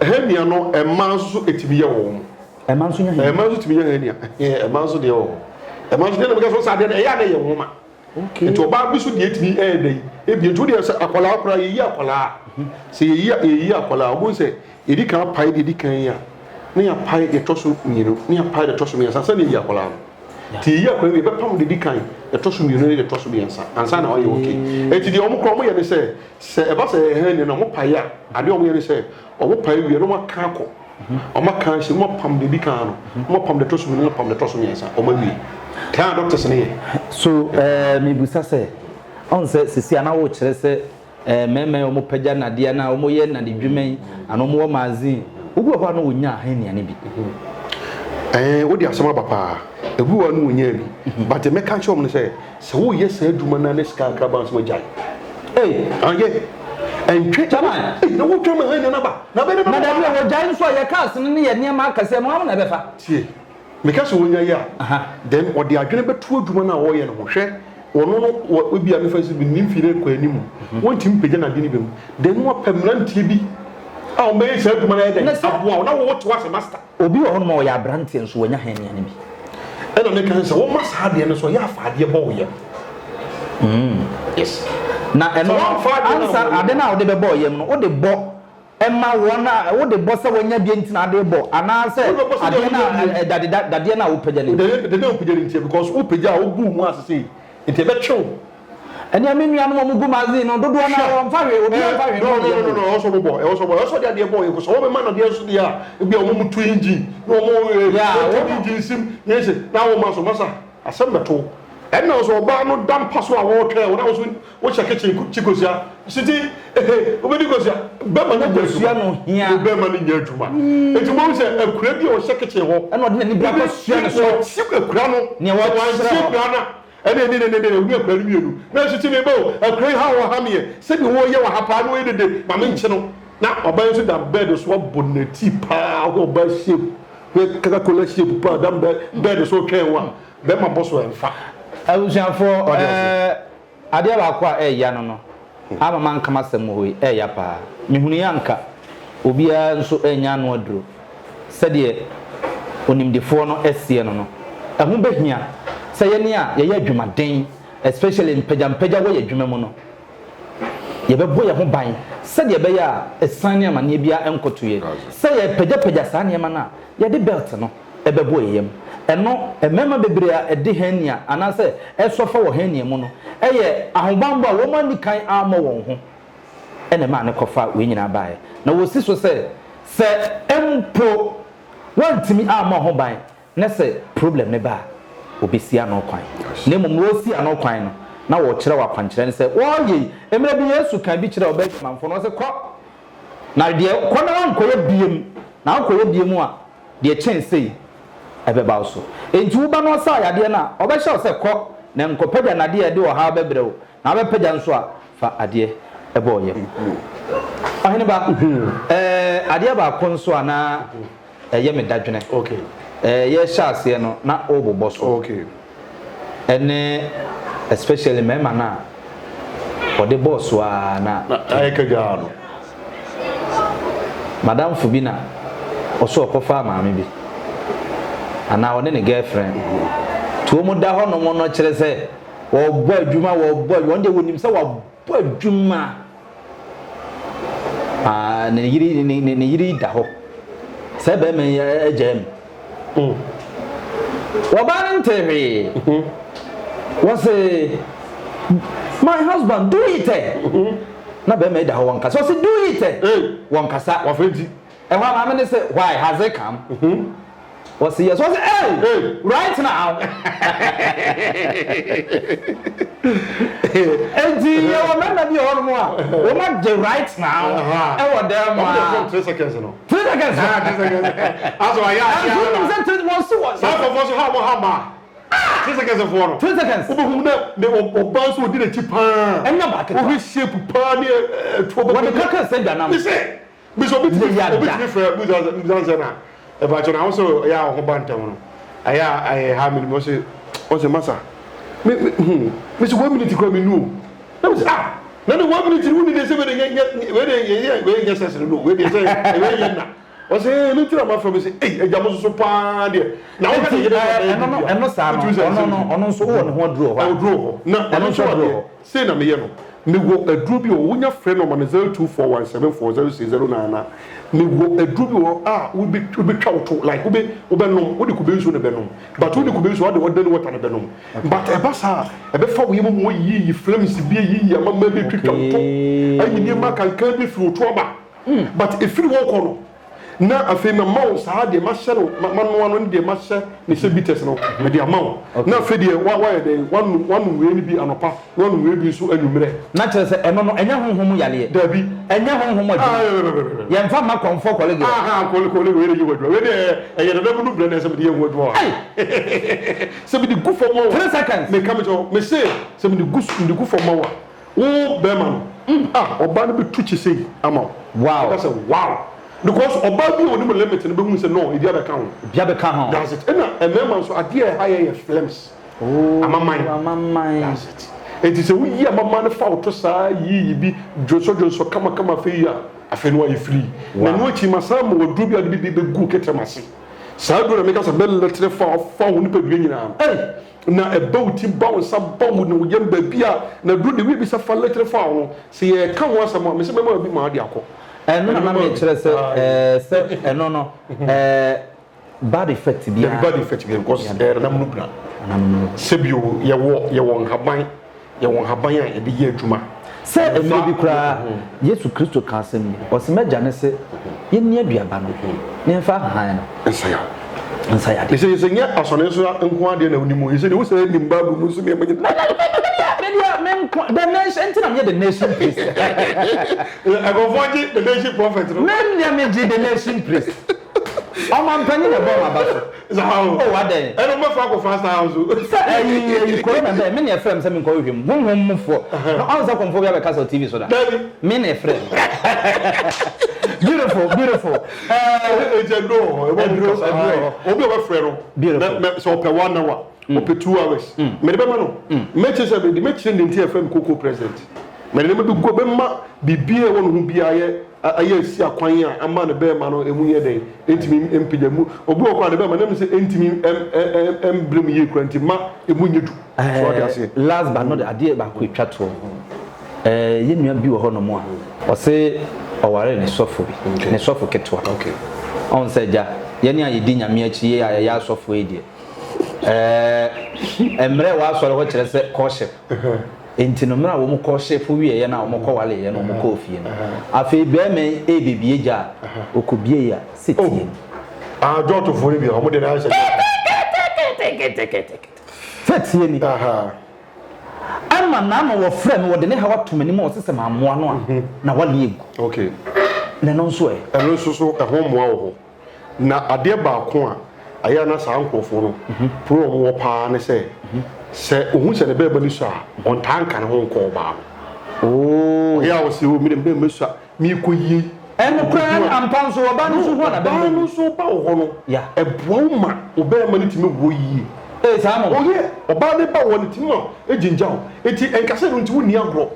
a? Hernia no mmaa nso so ɛtumi yɛ wɔn. Ɛma nso nya hernia. Ɛma nso tumi nya hernia. Ɛma nso deɛ wɔ hɔ. Ɛma nso deɛ na meka sɛ ɔsɛ adeɛ no ɛyɛ a na ɛyɛ nwoma. Okay. Nti ɔbaa bi so deɛ tumi ɛyɛ dɛ ebi nti wodeɛ sɛ akwadaa koraa yɛyi akwadaa sɛ yɛyi yɛyi akwadaa wɔn sɛ yɛdi kan apae deɛ di kan yi a ne yɛapae deɛ ɛtɔ so mmienu ne yɛapae deɛ ɛtɔ so mmiɛnsa sɛdeɛ yɛyi akwadaa no nti yɛyi akwadaa no yɛbɛpam deɛ di kan ɛtɔ so mmienu ne deɛ ɛtɔ so mmiɛnsa ansa na ɔyɛ okay nti deɛ wɔn koraa wɔn yɛ ne sɛ sɛ ɛba sɛ ɛyɛ hɛn deɛ na wɔn pae a adeɛ wɔn yɛ ne sɛ wɔn pae wie na wɔn aka akɔ Wɔn aka ahyɛ mu apam deɛ edi kan no, wɔn apam deɛ ɛtɔ so mmienu, na apam deɛ ɛtɔ so mmiɛnsa, wɔn awie. Taa doctors no yɛ. So eh, mebisa sɛ, ɔn sɛ sisi a na wokyerɛ sɛ eh, mmarima yi a wɔpagya nnadeɛ anaa wɔyɛ nnadedwuma yi anaa wɔwɔ magazine, obi wɔ hɔ a na ɔnya hernia no bi? Eh, wode asɛm aba paa. Ebi wɔ hɔ a na wɔnyaa bi. But deɛ mɛka akyerɛ wɔn ne sɛ, Sɛ wo yɛ saa adwuma no a ne sika kakra ba nso agyae. Ei. Ayɛ. Ɛntwe. Chairman. Ei na wo twɛn ma hɛn nneɛma ba. Na bɛyɛ Na dabi o, wɔgyae nso a yɛ cars no ne yɛ nneɛma akɛseɛ no wɔn na ɛbɛfa. Tie. Meka sɛ wɔnya yɛ a, then ɔde adwene bɛto adwuma no a ɔreyɛ no ho. Hwɛ, ɔno no, wɔ, ebia mefa sɛ ne mfie no rekɔ anim, wɔntumi mpagya n'ade no bi mu. Then wapɛ mmeranteɛ bi a wɔbɛyɛ saa adwuma no ayɛ dɛn? Aboa wo. Na wo wote hɔ asɛ master. Obi wɔ hɔnom a ɔyɛ aberanteɛ nso wanya hernia no bi. Ɛna meka sɛ sɛ wɔma saa adeɛ no so yɛ afa adeɛ bɔ wo yam. Yes. Na ɛno no, ansa ade no a wode bɛbɔ wo yam no, wode bɔ ma wɔn a wode bɔ sɛ wɔanya bi nti na ade bɔ anaasɛ adeɛ no a dade dadeɛ no a wopagya no nti. Dadeɛ a wopagya no nti because wopagya a wobu wo mu ase sei nti ɛbɛtwe wo. Ɛnneɛ me nuanom a wɔgu magazine no, dodoɔ no ara wɔmfa hwee, obiara mfa hwee mmɔ ne yam o. No, no, no, ɛwɔ sɛ wɔbɔ, ɛwɔ sɛ wɔbɔ, ɛwɔ sɛ wɔde adeɛ bɔ yɛn, sɛ wɔbɛma no adeɛ nso deɛ a, ebi a wɔn tu engine, na wɔn Yeah, wɔn engine sim, na yɛ na wɔn ma so, masa, asɛm bɛto wo. Ɛnna nso ɔbaa no da mpa so a wɔretwɛn wo, na wo nso wohyɛ kitchen kyi kosua, siti, ehe, wobɛdi kosua, bɛrima no nyɛ Kosua adwuma, no hia. wo bɛrima no nyɛ adwuma. Enti wobɛhu sɛ akura bi a ɔhyɛ kitchen hɔ, Ɛnna ɔde n'ani bere akɔsua ne so. Wɔkye akura no, Nea sɛ wɔkyerɛ wɔankye hɔ. akura no a, Ɛne ne ne ne ne ne akura no mmienu na nso me ba o akura yi ha wɔ ha meɛ sɛdeɛ wɔyɛ wɔ ha paa na wɔyɛ dede ma me nkye no na ɔbaa yi nso da bed so abɔ n'ati paa hwɛ ɔbaa shape hwɛ kakakola shape paa da bed so twɛn wo a bɛrima bɔ so ɛmfa. Abusuafoɔ ɛɛ adeɛ baako a ɛɛya no no ama manka m'asɛm wɔ hɔ yi ɛɛya paa mehunuiɛ anka obiara nso annya ano aduro Sɛdeɛ onimdefoɔ no seɛ no no, ɛho bɛhia sɛ yɛn a yɛyɛ adwumaden, especially mpagyampagya wɔ yɛn adwuma mu no, yɛbɛbɔ yɛn ho ban sɛdeɛ ɛbɛyɛ a asiane ne amaneɛ biara nkɔto yɛn. Sɛ yɛpagyapagya saa nneɛma no a, yɛde belt no bɛbɔ yɛn yam. Ɛno, mmarima bebree a ɛde hernia anaasɛ ɛsɔfa wɔ hernia mu no yɛ ahobammɔ a wɔanni kan ammɔ wɔn ho na ɛmaa no kɔfaa wei nyinaa baeɛ. Na wɔsi so sɛ, sɛ mpo wɔantumi ammɔ ho ban na sɛ problem no ba a, wɔbɛsi ano kwan. Na mmom wɔresi ano kwan no, na wɔrekyerɛ wo akwankyerɛ no sɛ wɔreyɛ yi. Mmerɛ bi Yesu kaa bi kyerɛɛ ɔbaa dwamanfoɔ no, ɔse, Kɔ, na deɛ kɔ na woankɔyɛ biom, na wokɔyɛ biom a, deɛ ɛkyɛn sei ɛbɛba wo so. Enti wo ba no ɔsaa yadeɛ no a, ɔbɛhyɛ wo sɛ kɔ, na nkɔpagya nnadeɛ a ɛde ɔhaw bɛbrɛ wo, Na wobɛpagya nso a, fa adeɛ bɔ wo yam. Ɔhene ba, ɛɛ, adeɛ baako nso a na ɛyɛ me dadwene, ɛɛ, yɛrehyɛ aseɛ no, na worebobɔ so, ɛne especially mmarima no a wɔde bɔɔ so ara na. Ayɛ kagyaa no. M'adamfo bi na ɔso ɔkɔfaa maame bi, anaa ɔne ne girlfriend. Nti wɔn da hɔnom no kyerɛ sɛ. Wɔbɔ adwuma, wɔbɔ adwuma. Wɔn deɛ wɔnim sɛ wɔabɔ adwuma. Ah, ne yere ne ne ne yere da hɔ. Sɛ bɛrima yi agyaa mu. Mm. Wɔbaa no ntee hwee. Mm-hmm. Wɔse, my husband, do it. Eh. Mm-hmm. Na bɛrima yi da hɔ wɔn kasa. Wɔse, do it. Eh. Wɔn kasa. Wɔfɛ nti. Ɛhɔ a maame no se, why has it come? Mm-hmm. Ɔse yes, ɔse hey, hey. Right now. Enti yɛwɔ mmarima bi wɔ hɔnom a wɔn agye right now ɛwɔ dan mu a. 3 seconds no. 3 seconds. Ah, 3 seconds. Aso ayɛ ase. Ɛnso nim sɛ 3 wɔn si wɔ. Saa afɔfoɔ so ha wɔn ha maa. 3 seconds foɔ no. 3 seconds. Wobɛhu na ne ɔbaa nso ɔdi n'akyi paa. Ɛnyɛ baako. Wohwɛ shape paa ne ɛtoɔ bɛbɛ. Wɔde kaka sɛ dwanam. Mesɛ. Bisa obi tumi obi tumi frɛ bisa bisa nsɛ na ɛfa kyɛ na ahosuo ɛyɛ a ɔho ba ntɛm no ɛyɛ a ɛyɛ ha mi ni ɔsɛ ɔsɛ masa me me hmm me sɛ one minute kura mi nu o na mi sɛ ah na ne one minute ni wuni de sɛ wei de nyɛ nyɛ wei de yɛ wei nyɛ sɛs no no wei de sɛ wei yɛ na. Ɔsɛ ee me nti na mafrɛ me sɛ ei agya mo soso paa deɛ na woka ne yere sɛ ɛno no ɛno saa no ɔno no ɔno nso wowɔ ne ho aduro wɔ hɔ a aduro wɔ hɔ na ɔno nso aduro wɔ sei na meyɛ no mewɔ aduro bi wɔ wonya frɛ nɔma no 0241740609 na mewɔ aduro bi wɔ hɔ a wobɛtwa wo to like wobɛ wobɛnom wode kube nsuo na ɛbɛnom but wode kube nsuo wode ordinary water na ɛbɛnom but ɛba saa ɛbɛfa wo yam mu ayiyi flames bi ayiyi amama bi atwitwa wo to ayi nneɛma kankan bi firi wo to aba But ɛfiri hɔ kɔ no, na afei mama wo saa deɛ mahyɛ no, manoa no ne deɛ mahyɛ ne sɛ bitters no, mede ama wo. Na afei deɛ woayɛ dɛn? Woanom, woanom wei no bi anɔpa, na woanom wei bi nso anwummerɛ. Na kyerɛ sɛ ɛno no, ɛnyɛ honhom mu yareɛ. Dabi. Ɛnyɛ honhom adwuma. Yɛmfa mma kɔmfoɔ kɔlege hɔ. Aha, kɔle, kɔle, wei de yɛ w'adwuma. Wei deɛ ɛyɛ dada mu no brɛ na ɛsɛ mede yɛ ho adwuma wɔ ha. Sɛ mede gu fam ma wo a. 3 seconds. Meka mekyerɛ wo, mese sɛ mede gu, mede gu fam ma wo a. Wo bɛɛma no ah ɔbaa no bɛtu kye sei ama wo. Wow. Ɔka sɛ wow because ɔbaa bi a ɔnim limit no bɛhunu sɛ no ebi abɛka ho. Ebi abɛka ho. That's it. Ɛna mmarima nso adeɛ a ɛha yɛn yɛ flames. Oh, Amaman. Amaman. That's it. Enti sɛ woyi amaman no fa wo to saa yiyi bi dwonsɔ dwonsɔ kama kama afei yi a afei no wayɛ free. Wow. Na ɛno akyi masan ma waduro bi a wode bi bɛgu ketrɛm ase. Saa aduro na meka sɛ bɛlɛtere fa fa wo nipadua nyinaa no. Ei! Na ɛba wo ti, ba wo nsa, ba wo ne wo yam baabi a na duru de wie bisa fa letere fa wo ho. Sɛ yɛreka ho asɛm a, mese mɛma obi ma ade akɔ. Ɛno na na mekyerɛ sɛ ɛɛ sɛ ɛno no ɛɛ bad effect biara. Dabi bad effect biara because ɛyɛ nanam no bra. Sɛbio yɛwɔ yɛwɔ nhaban yɛwɔ nhaban a yɛde yɛ adwuma. Sɛ mmerɛ bi koraa Yesu Kristo kaa asɛm bi, ɔse m'agya ne se yɛnni aduaba no na yɛmfa ahahan no nsa ya nsa yadeɛ. Ɛsɛ sɛ nyɛ asɔre nso nko adeɛ na wonim o, ɛsɛ deɛ wosɛ nim Bible mu nso nneɛma nyinaa. Medeɛ me nko the nation nti na meyɛ the nation priest. Nkurɔfoɔ gye the nation prophet no. Me deɛ megye the nation priest. Ɔmanpanyin na ɛbɔɔ m'aba so. Saa o. Oh, adɛn? Ɛna ɔbɛfa akɔ faster house o. Sɛ ɛyi ɛyi corona bɛn, me na ɛfrɛ me sɛ menkɔ hwehwɛ mu. Honhom mu foɔ. Na ɔn sɛ kɔmfoɔ bi abɛkasa wɔ TV so da. Dabi. Me na ɛfrɛ me. Beautiful, beautiful. Ɛɛ. Eti aduro wɔ hɔ. Aduro, aduro wɔ hɔ. Obi a ɔbɛfrɛ no. Beautiful. Mɛ sɛ ɔpɛ one hour, ɔpɛ 2 hours. Mɛde bɛma no. Mɛkyerɛ sɛ mɛde mɛkyerɛ ne nti a ɛfrɛ me koko president. Mɛde nneɛma bi gu bɛma biribi a ɛwɔ ne ho biara yɛ ayɛ asi akwan a ama ne bɛrima no emu yɛ dɛn ɛntumi mpagya mu. Obi wɔ kɔ a ne bɛrima nam sɛ ɛntumi mbrɛ mu yie kura nti ma emu nyɛ du. So ɔde aseɛ. Last but not adeɛ baako etwa toɔ. Ɛɛ yɛn nua bi wɔ hɔnom a ɔse ɔware ne sɔfo bi, ne sɔfo ketewa. Ɔn sɛ gya yɛne a yɛdi Nyame akyi yɛ a yɛyɛ asɔfoɔ yi deɛ ɛɛ mmerɛ wɔ asɔre hɔ kyerɛ sɛ courtship. Enti no, mmerɛ a wɔn kɔɔhyefo wieeɛ no a wɔn kɔwaleeɛ no wɔn kɔɔ fie no, afei barima yi rebɛbie gya a, ɔkɔbieeɛ a, sɛ tie ni. Ah, Jɔtofoɔ no bi a, wɔn deɛ no ayɛ sɛ Ketekete! Sɛ tie ni. Ɛma n'ano wɔfrɛ me, wɔde ne haw ato m'anim a ɔse sɛ mammoa no a, na wale agu. Okay. Na ɛno nso ɛ? Ɛno nso so, ɛho mmoa wɔ hɔ. Na adeɛ baako a ɛyɛ a na saa nkurɔfoɔ no problem a wɔwɔ pa ara ne sɛ, sɛ ɔhu sɛ ne bɛrima no sua a, ɔntaa nka ne ho nkɔ ɔbaa no. Ɔyɛ a ɔse, oh, me deɛ me bɛrima sua, merekɔ yie. Ɛnokorɛ no, ampa nso, ɔbaa no nso hu a na bɛrima Ɔbaa no nso ba wo hɔ no, ɛboa wo ma wo bɛrima no tumi wɔ yie. Ee, saa mo? Oh yeah, ɔbaa no ba wo hɔ no, ɛtumi ma ɛgyingya wo. Enti ɛnka sɛ ɛno nti wonni agorɔ.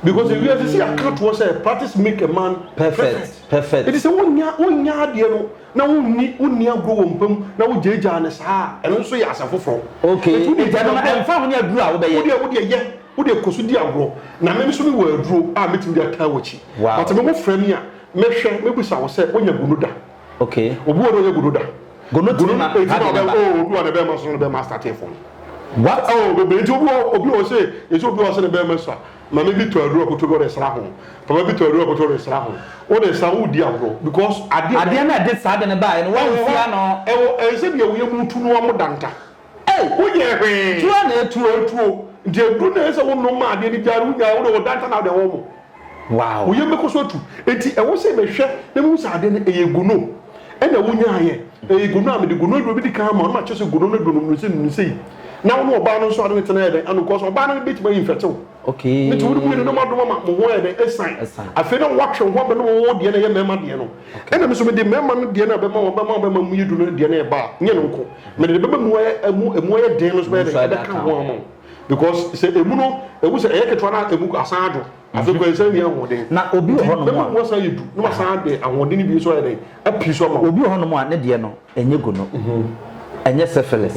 Because ewiase sɛ yɛaka toɔ sɛ practice make a man perfect. Perfect. Eti sɛ wonya wonya adeɛ no na wonni wonni agorɔ wɔ mpa mu na wogyaagyaa no saa a, ɛno nso yɛ asɛm foforɔ. Okay. Eti wode Eti ɛno no ɛmfa ho ne aduro a wobɛyɛ. Wodeɛ wodeɛ yɛ wodeɛ kɔ so di agorɔ na me nso mewɔ aduro a mɛtumi de ataa w'akyi. Wow. But me wofrɛ me a mɛhwɛ mɛbisa wo sɛ woanya gono da? Okay. Obi wɔ hɔ a ɔnya gono da? Gono tumi ma Gono ha ɛtumi de ma ne ba. oh obi wɔ ne bɛrima so ne bɛrima astate fam. What? Oh bebree nti obi wɔ obi wɔ sɛ yɛsɛ obi wɔ sɛ ne bɛrima sua maame bi tɔ aduro akoto bi ɔde sra ho papa bi tɔ aduro akoto ɔde sra ho wode sra ho di agorɔ because adeɛ Adeɛ no a ɛde saa de no baeɛ no wɔnsi ano. Ɛwɔ ɛnsɛ deɛ woyɛ mu tu no amo danta. Ei! Wonyɛ hwee. Tuo na etuo. Etuo nti aduro na ɛsɛ wonom ma adeɛ no gyaa no wonyaa wode wɔ danta na wode wɔ mo. Wow. Wo yam bɛkɔ so atu. Enti ɛwɔ sɛ mehwɛ na mehu sɛ adeɛ no ɛyɛ gono ɛna wonyaeɛ. Ɛyɛ gono a mede gono aduro bi di kan ama wo na makyerɛ sɛ gono no aduro no nom sei nom sei. Na wo ne ɔbaa no nso ade no tena yɛ dɛn ano because ɔbaa no bɛtumi ayi infect wo. Okay. Nti wo ne mmienu no moadom ama mo ho ayɛ dɛn asan. Asan. Afei na woatwe wo ho abɛnom wo deɛ no ɛyɛ mmarima deɛ no. Ɛna me nso mede mmarima no deɛ no a ɛbɛma wo bɛma wo bɛma mu yɛ duru no deɛ no ɛba a nyɛ no nko. Mede deɛ ɛbɛma mu ayɛ ɛmu ɛmu ayɛ den no nso bɛyɛ dɛn ɛbɛka ho ama wo. Because sɛ emu no, ehu sɛ ɛyɛ ketewa na emu asan adwo. Afei kora nsan nni ahoɔden. Na obi wɔ Nti hɔnom bɛma a. mu asan ayɛ du na wasan de ahoɔden no bi nso ayɛ dɛn apii so ama wo. Obi wɔ hɔnom a ne deɛ no ɛnyɛ gono, ɛnyɛ syphilis.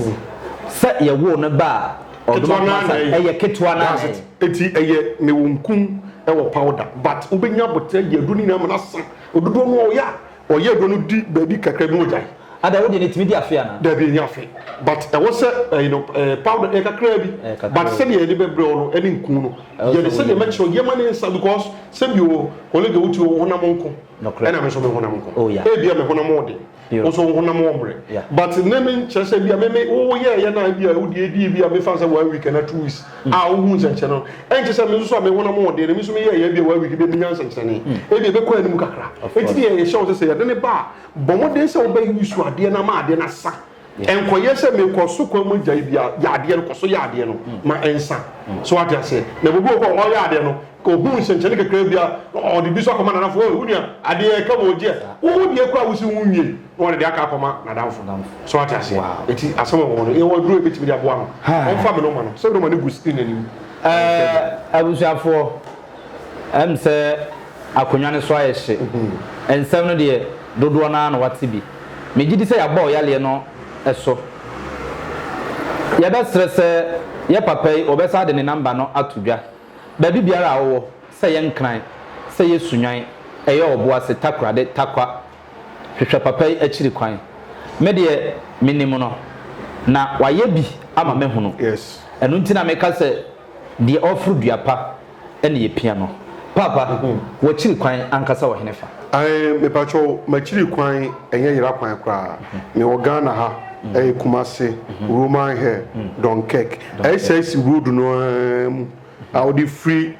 Sɛ yɛwoo no ba a ɔdoma Ketewa no ho ara na asa ɛyɛ. ɛyɛ ketewa no ara na That's ɛyɛ. it. Enti ɛyɛ mewɔ nkum ɛwɔ powder but wobɛnya aboterɛ yɛ aduro no nyinaa ma no asa. Ododoɔ no ɔyɛ a Ɔyɛ aduro no di baabi kakra bi na ɔgyae. Ada wo deɛ no ɛtumi di afe anaa? Dabi ɛnyɛ afe but ɛwɔ sɛ ɛyi no ɛɛ powder ɛyɛ kakraa bi Ɛyɛ kakraa but bi. sɛdeɛ yɛde bɛbrɛ wo no ɛne nku no Ɛwɔ yɛde sɛ sɛdeɛ woyɛ. mɛkyerɛ wo yɛma ne nsa because sɛbi o colleague a wotie wo honam nko Nokorɛ. ɛna me nso me honam nko Oh yeah. ebia me honam ɔden wo Beautiful. nso wo honam ɔmmerɛ Yeah. but ne me nkyerɛ sɛ ebia me me wo yɛɛyɛ no a ebia wo deɛ edi ebia mefa sɛ one week anaa 2 weeks a wohu nsɛnkyerɛnne no, ɛnkyɛ sɛ me nso a me honam wɔ den no, me nso meyɛɛ yɛ ebia one week bi menya nsɛnkyerɛnne. Ebia ɛbɛkɔ anim kakra. Enti deɛ yɛhyɛ wo sɛ sɛ yɛde no ba a, bɔ mmɔden sɛ wobɛ use adeɛ no ama adeɛ no asa. Ɛnkɔyɛ sɛ mekɔ so kwan mu agyae bi a, yɛ adeɛ no, kɔ so yɛ adeɛ no ma ɛnsa. So wate aseɛ? Na obi wɔ hɔ a ɔyɛ adeɛ no, ɔhu nsɛnkyerɛnne kakra bi a, na ɔde bi nso akɔma n'adamfo, oh, wo nua, adeɛ ɛka ma ɔgye a, wo deɛ koraa a wosi wo nwie. Na ɔde deɛ aka akɔma n'adamfo. So wate aseɛ? Eti asɛm a ɛwɔ hɔ no, yɛwɔ aduro a yɛbɛtumi de aboa no. Ɔmfa me nɔma no. Sɛ nɔma no gu screen no anim. Ɛɛ abusuafoɔ, ɛm sɛ akonnwa no so ayɛ hye. Nsɛm no deɛ, dodoɔ no ara na wɔate bi. Megye di sɛ yɛabɔ ɔyaleɛ no so. Yɛbɛsrɛ sɛ yɛ papa yi ɔbɛsan de ne namba no ato dwa. Baabi biara a wowɔ, sɛ ɛyɛ Nkran, sɛ ɛyɛ Sunnwan, ɛyɛ Ɔboase, Takorade, Tarkwa, Hwehwɛ papa yi akyiri kwan. Me deɛ menim no, na wayɛ bi ama mahunu. Ɛno nti na meka sɛ deɛ ɔreforo dua pa na yɛpia no. Paapa, w'akyiri kwan ankasa wɔ henefa? Ae mepakyɛw m'akyiri kwan ɛnyɛ yera kwan koraa mewɔ Ghana ha ɛyɛ Kumasi Roman Hill Dunkirk ɛsɛsi road no ara mu a wode firi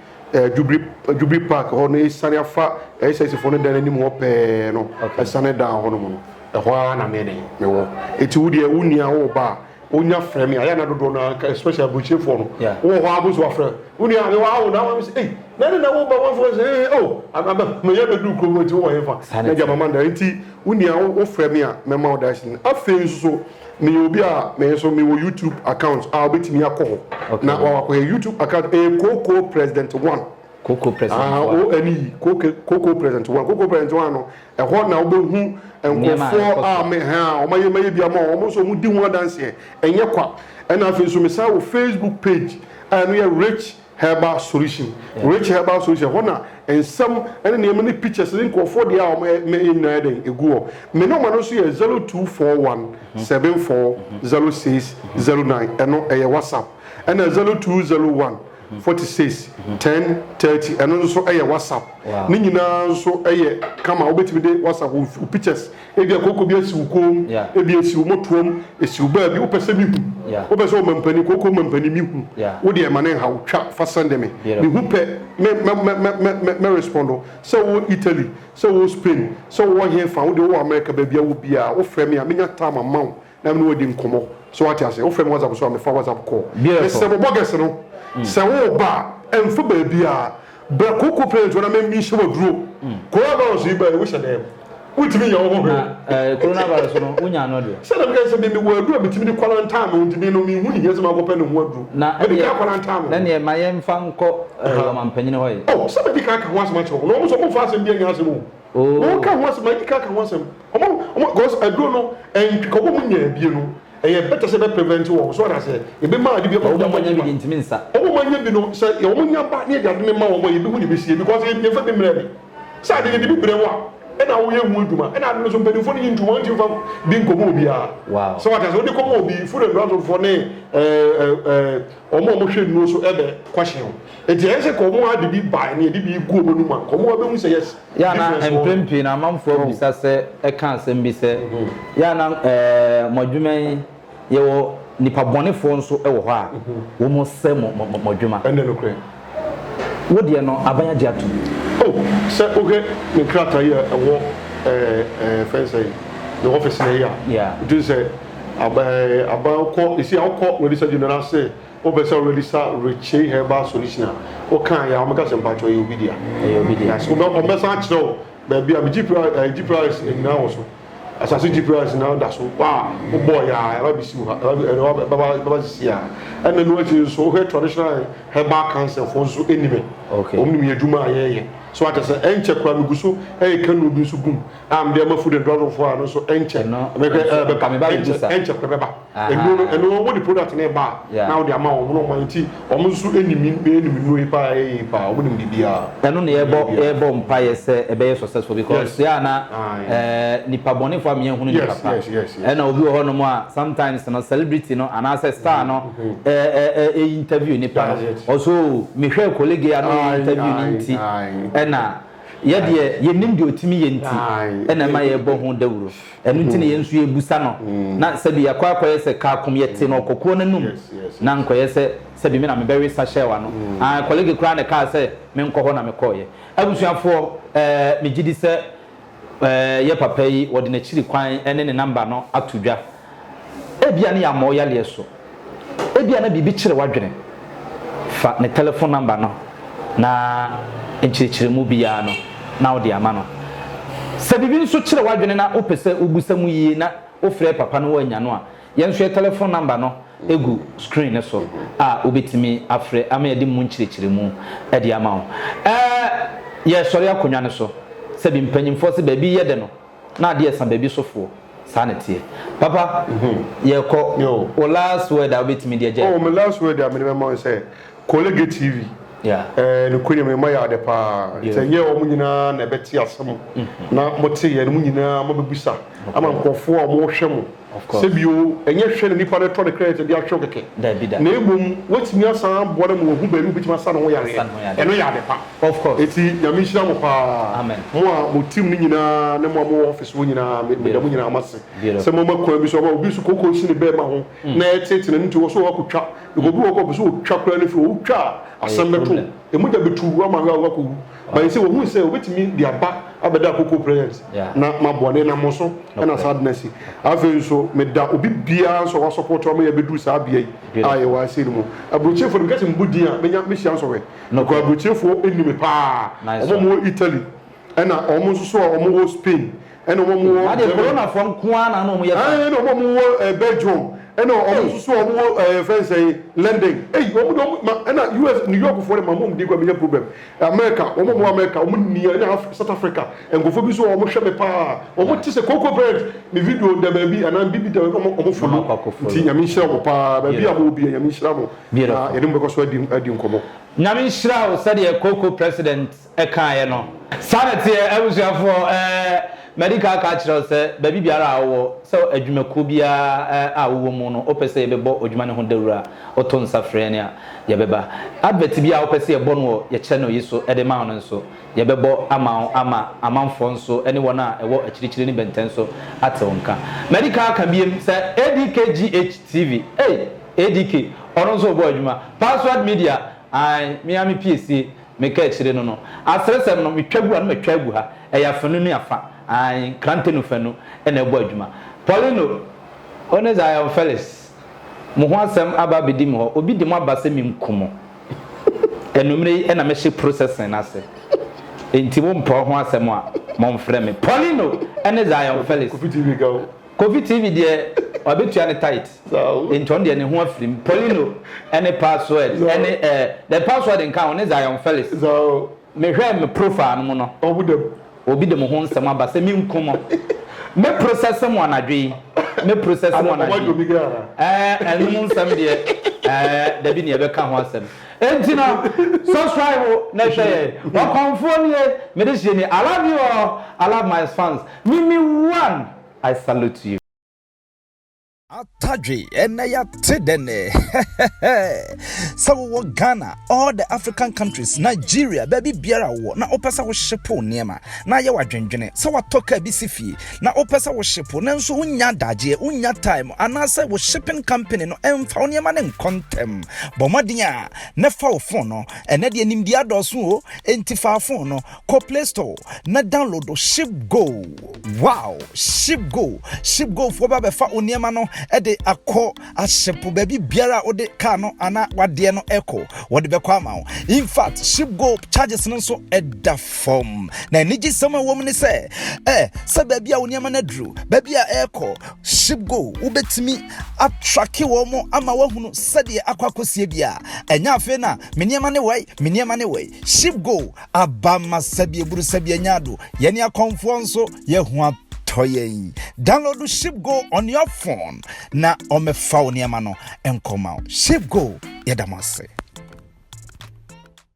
Jubilee Jubilee Park hɔ no esiane afa SSC foɔ no dan anim hɔ pɛɛ no ɛsane dan hɔ nom no ɛhɔ ara na me dɛn mewɔ eti wo deɛ wo nua wo ba a wonya frɛ me a yɛ na dodoɔ no ara especially aburokyerefoɔ no wowɔ hɔ ara bo so wafrɛ wo nua mewɔ ha o na wɔn sɛ ei na ɛne na wo ba wɔn fɔ sɛ ee o meyɛ bɛduru kurom nti wowɔ hefa na gya mama nda nti wo nua wo frɛ me a mɛma wo direction afei nso so Meyɛ obi a me nso mewɔ YouTube account a wobɛtumi akɔ hɔ na wakɔyɛ YouTube account ɛyɛ Kooko President One. Kooko President ah, One. O N E Kooko Kooko President One. Kooko President One no ɛhɔ na wobɛhu nkurɔfoɔ a me ha wɔn ayɛ mayɛ bi ama wɔn nso wɔn di ho adanseɛ ɛnyɛ kwa ɛna afei nso mesan wɔ Facebook page a ɛno yɛ Rich Herbal Solution, Rich Herbal Solution, ɛhɔ na nsɛm ne nneɛma ne pictures ne nkurɔfoɔ deɛ a wɔn mɛ nyinaa yɛ dɛn egu hɔ. Me nɔma no nso yɛ 0241 74 06 09 ɛno ɛyɛ WhatsApp. Ɛna 0201 46 10 30 ɛno nso ɛyɛ WhatsApp. Ne nyinaa nso ɛyɛ kama wobɛtumi de WhatsApp wo pictures Ebia kooko bi asi wo kɔn mu, ebia esi wo mmɔtoam, esi wo baabi, wopɛ sɛ mihu. Wopɛ sɛ ɔmampanin, kooko mampanin, mihu. Wo deɛ ma no nha wo, twa fa sɛnde me. Mihu pɛ, me, mɛ, mɛ, mɛ, mɛ, mɛ, mɛ respond. Sɛ wowɔ Italy, sɛ wowɔ Spain, sɛ wowɔ hefa, wo deɛ wowɔ America, baabi a wowɔ biara, wofrɛ me a, menya time ama wo na me ne wo adi nkɔmmɔ. So woate aseɛ? Wofrɛ me WhatsApp so a, mefa WhatsApp call. Mesrɛ mo, bɔgɛs no, sɛ woreba a, ɛmfa baabiara. Bra kooko parent hɔ na me nhyɛ wo aduro. Coronavirus yi bae, wohyɛ dɛm. Wontumi nyɛ wo ho hwee. Na eh, coronavirus no, wonya ano deɛ. Sɛ na meka sɛ me mewɔ aduro a metumi de quarantine me ho nti me no menhu ne hia sɛ makɔpɛ ne ho aduro. Na Mede ɛneɛ, ka quarantine me na ho. neɛ ma yɛmfa nkɔ eh, ɔmampanyini hɔ yi. Oh, sɛ madi kan aka ho asɛm akyerɛ wo na wɔn nso wɔmfa asɛm bi nyɛ asɛm o. Oh. Wɔka ho asɛm, madi kan aka ho asɛm. Wɔn, wɔn, because aduro no, ɛntwi, ka wɔn nyaa bie no, Ɛyɛ better sɛ yɛbɛ prevent wɔn, so wate aseɛ, yɛbɛ ma ade bi Wɔn a wɔnya bi deɛ ntumi nsa. Wɔn a wɔanya bi no, sɛ wɔn nya ba na yɛde ade no ma wɔn a, yɛbɛhu deɛ ɛbɛsie because yɛmfa bi mmerɛ me. Sɛ ade no yɛde bi brɛ wo a, ɛna woyɛ ho adwuma, ɛna ade no nso mpanimfoɔ no nyi ntom, wɔntumi mfa bi nkɔma obiara. Wow. So wate aseɛ, wode kɔma obi, Food and Drugs foɔ ne ɛɛ ɛɛ wɔn a wɔhwɛ nnuro so ɛbɛ question wo. Enti ɛyɛ sɛ ka wɔn ade bi bae na yɛde bi gu wɔn anum a, nka wɔn abɛhu sɛ yes. Yɛ a na mprɛn pii no amanfoɔ bisa sɛ ɛka asɛm bi sɛ, yɛ a na ɛɛ mo adwuma yi yɛwɔ nipa bɔnefoɔ nso wɔ hɔ a wɔn sɛ mo mo mo adwuma. Ɛnɛ nokorɛ. Wo deɛ no aban agye atom. Oh sɛ wohwɛ me nkrataa yi a ɛwɔ ɛɛ ɛɛ fɛn sɛn me office na yi a, Yeah. wotumi sɛ aba ɛɛ aban wokɔ esi a wokɔ register general ase Wopɛ sɛ wo register Richey Herbal Solution a, wo kaa yɛ a wɔbɛka sɛ mpakyɛw ɛyɛ obi dea. Ɛyɛ obi dea. Yes, wobɛ wɔbɛsan akyerɛ wo baabi a me GPR ɛɛ GPRS nyinaa wɔ so. Asase GPRS na da so a wobɔɔ yɛ a ɛba bɛsi wo ha, ɛba ɛba ɛba sisi a. Ɛna ɛno akyi nso wohwɛ traditional herbal council foɔ nso ɛni me. Wɔn nim yɛ adwuma a yɛyɛ. So ate sɛ ɛnkyɛ koraa megu so ɛreka nnuro bi nso gum a mede ama food and drug foɔ a ɛno nso ɛnkyɛ mɛhwɛ ɛbɛba ɛnkyɛ ɛnkyɛ koraa ɛbɛba. Ɛno no ɛno wode product no reba a na wode ama wɔn na wɔn nti wɔn nso nim nim nnuro yi paa ɛyɛ yi paa wɔn nim biribiara. Ɛno na yɛbɔ yɛbɔ mpaeɛ sɛ ɛbɛyɛ successful because yɛ a na ɛɛ nipa bɔnefoɔ ama yɛnhunu nipa pa ɛna obi wɔ hɔnom a sometimes no celebrity no anaasɛ star no ɛɛ ɛɛ interview nipa no ɔso o mehwɛ colleague a na ɔyɛ interview no nti ɛna yɛ deɛ yɛnim deɛ ɔtumi yɛ nti ɛna ɛma yɛbɔ ho dawuro. Ɛno nti na yɛn nso yɛrebisa no, na sɛbi yɛakɔ akɔyɛ sɛ kaakom yɛte no ɔkɔkoɔ no anum, na nkɔyɛ sɛ sɛbi me na mebɛwe sa hyɛɛ w'ano. Ae, kɔlege koraa na ɛkaa sɛ menkɔ hɔ na mekɔeɛ. Abusuafoɔ, eh, megye di sɛ eh, yɛ papa yi wɔde n'akyiri kwan ne ne namba no ato dwa. Ebia ne yɛammɔ wo yareɛ so. Ebia na biribi kyere w'adwene. Fa ne tɛlɛfon namba no na nkyerɛkyerɛmu biara no na wode ama no. Sɛ biribi nso kyere w'adwene na wopɛ sɛ wobisa mu yie na wofrɛ papa no woannya no a, yɛn nso yɛn tɛlɛfon namba no gu screen no so a wobɛtumi afrɛ ama yɛde mu nkyerɛkyerɛmu de ama wo. Ɛɛ, yɛresɔre akonnwa no so. Sɛbi mpanyimfoɔ se baabi yɛ dɛ no, na adeɛ ɛsa baabi so foɔ saa na ɛteɛ papa yɛkɔ wo last word a wobɛtumi de agya Oh, me last word a mede bɛma wo sɛ Kolege TV yeah. eh, nokorɛ mu ɛma yɛ ade paa sɛ ɛnyɛ wɔn nyinaa na ɛbɛte asɛm na mote yɛ no mo nyinaa mobɛbisa ama nkurɔfoɔ a wɔhwɛ mo sɛ bio ɛnyɛ hwɛ na nipa no tɔ ne credit de ahwɛ wo kɛkɛ na mmom woatumi asan aboa no ma wahu baabi wobɛtumi asa ne ho yareɛ ɛno yɛ ade pa Of course. Eti Nyame nhyira mo paa. Amen. Mo a mo team no nyinaa ne mo a mowɔ office hɔ nyinaa me meda mo nyinaa mo ase. Beautiful. Sɛ moama kwan bi so ama obi nso kooko si ne bɛɛma ho na ɛtetene no nti wɔ so wakɔtwa. Because obi wɔ hɔ kɔ ɔpɛ sɛ ɔtwa koraa no firi hɔ wotwa a asɛm Ɛyɛ bɛto wo. problem. Mogya bɛtu wo ama hwɛ a woakɔwu. But you see wɔhuu sɛ obetumi de aba abɛda kooko present Yeah. na maboa no ɛnam mo so ɛna Nokorɛ. saa ade no asi. Afei nso meda obi biara nso a wasupporto ama yɛabɛduru saa bea yi a Beautiful. yɛwɔ ha sei no mu. Aburokyerefoɔ no meka sɛ mebɔ din a mɛnya mɛhyia nsɔhwɛ. Nokorɛ. Aburokyerefoɔ nim me paa. Nice Wɔn a one. wɔwɔ Italy, ɛna wɔn nso so a wɔwɔ Spain, ɛna wɔn a wɔwɔ Adeɛ Germany. Coronafoɔ nko ara na na wɔn yɛ saa. Ɛna wɔn a wɔwɔ eh, Belgium, ɛna wɔn nso so a wɔwɔ eh, fɛn sɛ London. Ei, wɔn de wɔn ma ɛna US New York foɔ de ma wɔn di kura menya problem. America, wɔn a wɔwɔ America, wɔn nia ɛna Af South Africa. Nkurɔfoɔ bi nso a wɔhwɛ me paa. Wɔn te sɛ Coco Parent, me video da baabi anaa bibi da baabi wɔn wɔn follow. Wɔn akɔ akɔ follow. Nti Nyame nhyira wɔn paa. Baabi a Beautiful. wɔwɔ biara Nyame nhyira mo. Na Beautiful. yɛne mo bɛkɔ so adi adi nkɔmmɔ. Nyame nhyira wo sɛdeɛ Koko president kaeɛ no. Saa na ɛteɛ abusuafoɔ ɛɛ madi kan aka akyerɛ wo sɛ baabi biara a wowɔ sɛ adwumakuo biara a wowɔ mu no wopɛ sɛ yɛbɛbɔ odwuma no ho dawuro a woto nsa frɛ yɛn a yɛbɛba. Advert bi a wopɛ sɛ yɛbɔ no wɔ yɛ channel yi so de ma wo no nso yɛbɛbɔ ama wo ama amanfoɔ nso ne wɔn a ɛwɔ akyirikyiri ne bɛntɛn so ate wo nka. Madi kan aka biem sɛ ADKGH TV ei! ADK, ɔno nso ɔbɔ adwuma. Password Media, ae, me ara me piesie, meka akyire no no. Aseresɛm no, metwa gu ha na matwa agu ha. Ɛyɛ afanu ne afa, ae, nkrante no fanu na ɛbɔ adwuma. Paulino, wo ne Zion Felix, mo ho asɛm aba abɛdi me hɔ. Obi de mo aba sɛ menku mo. Anwummere yi na mɛhyɛ processing no ase. Enti wompɛ wo ho asɛm a, momfrɛ me. Paulino ne Zion Felix. Kofi TV ka o. Kofi TV deɛ wabetua ne tight nti ɔno deɛ ne ho afiri mu. Paulino ne password ne eh the password nka ho ne Zion Felix. Me hwɛɛ me profile no mu no obi de mo ho nsɛm aba sɛ me nku mo. Me process mo anadwo yi. Me process mo anadwo yi. Eh ɛno mu nsɛm deɛ eh dabi ne yɛbɛka ho asɛm. Enti no subscribe na hwɛ yɛn. Ɔkɔmfoɔ nie mede hyɛ nie. I love you all. I love my fans. Mimi one. I salute you. Atadwe ɛnɛ yɛate dɛ nɛ sɛ wowɔ Ghana, all the African countries, Nigeria, baabi biara wowɔ na wopɛ sɛ wohyepo nneɛma na ayɛ w'adwendwene sɛ watɔ kaa bi si fie na wopɛ sɛ wohyepo nanso wonnya adagyeɛ, wonnya time anaasɛ wo shipping company no ɛmfa wo nneɛma no nkɔ ntɛm. Bɔ mmɔden a na fa wo phone no, ɛnɛ deɛ nimdeɛ adɔɔso o, enti fa phone no kɔ Play Store na download Ship Go. Wow! Ship Go! Ship Go foɔ ba bɛfa wo nneɛma no. de akɔ ahyepo baabi biara a wode kaa no anaa wadeɛ no ɛkɔ, wɔde bɛkɔ ama wo. In fact, Ship Go charges no nso ɛda fam, na anigyesɛm a ɛwɔ mu ne sɛ ɛ sɛ baabi a wo nneɛma no aduru, baabi a ɛrekɔ, Ship Go wobɛtumi atrack wɔn mo ama woahunu sɛdeɛ akɔ akɔsie bi a ɛnyɛ afei na me nneɛma ne wei, me nneɛma ne wei. Ship Go aba ma sɛbi eburu sɛbi anya ado, yɛne akɔmfoɔ nso yɛho atɔ yɛn. Download Ship Go on your phone na ɔmɛfa wo nneɛma no nkɔma wo. Ship Go, yɛda mo ase.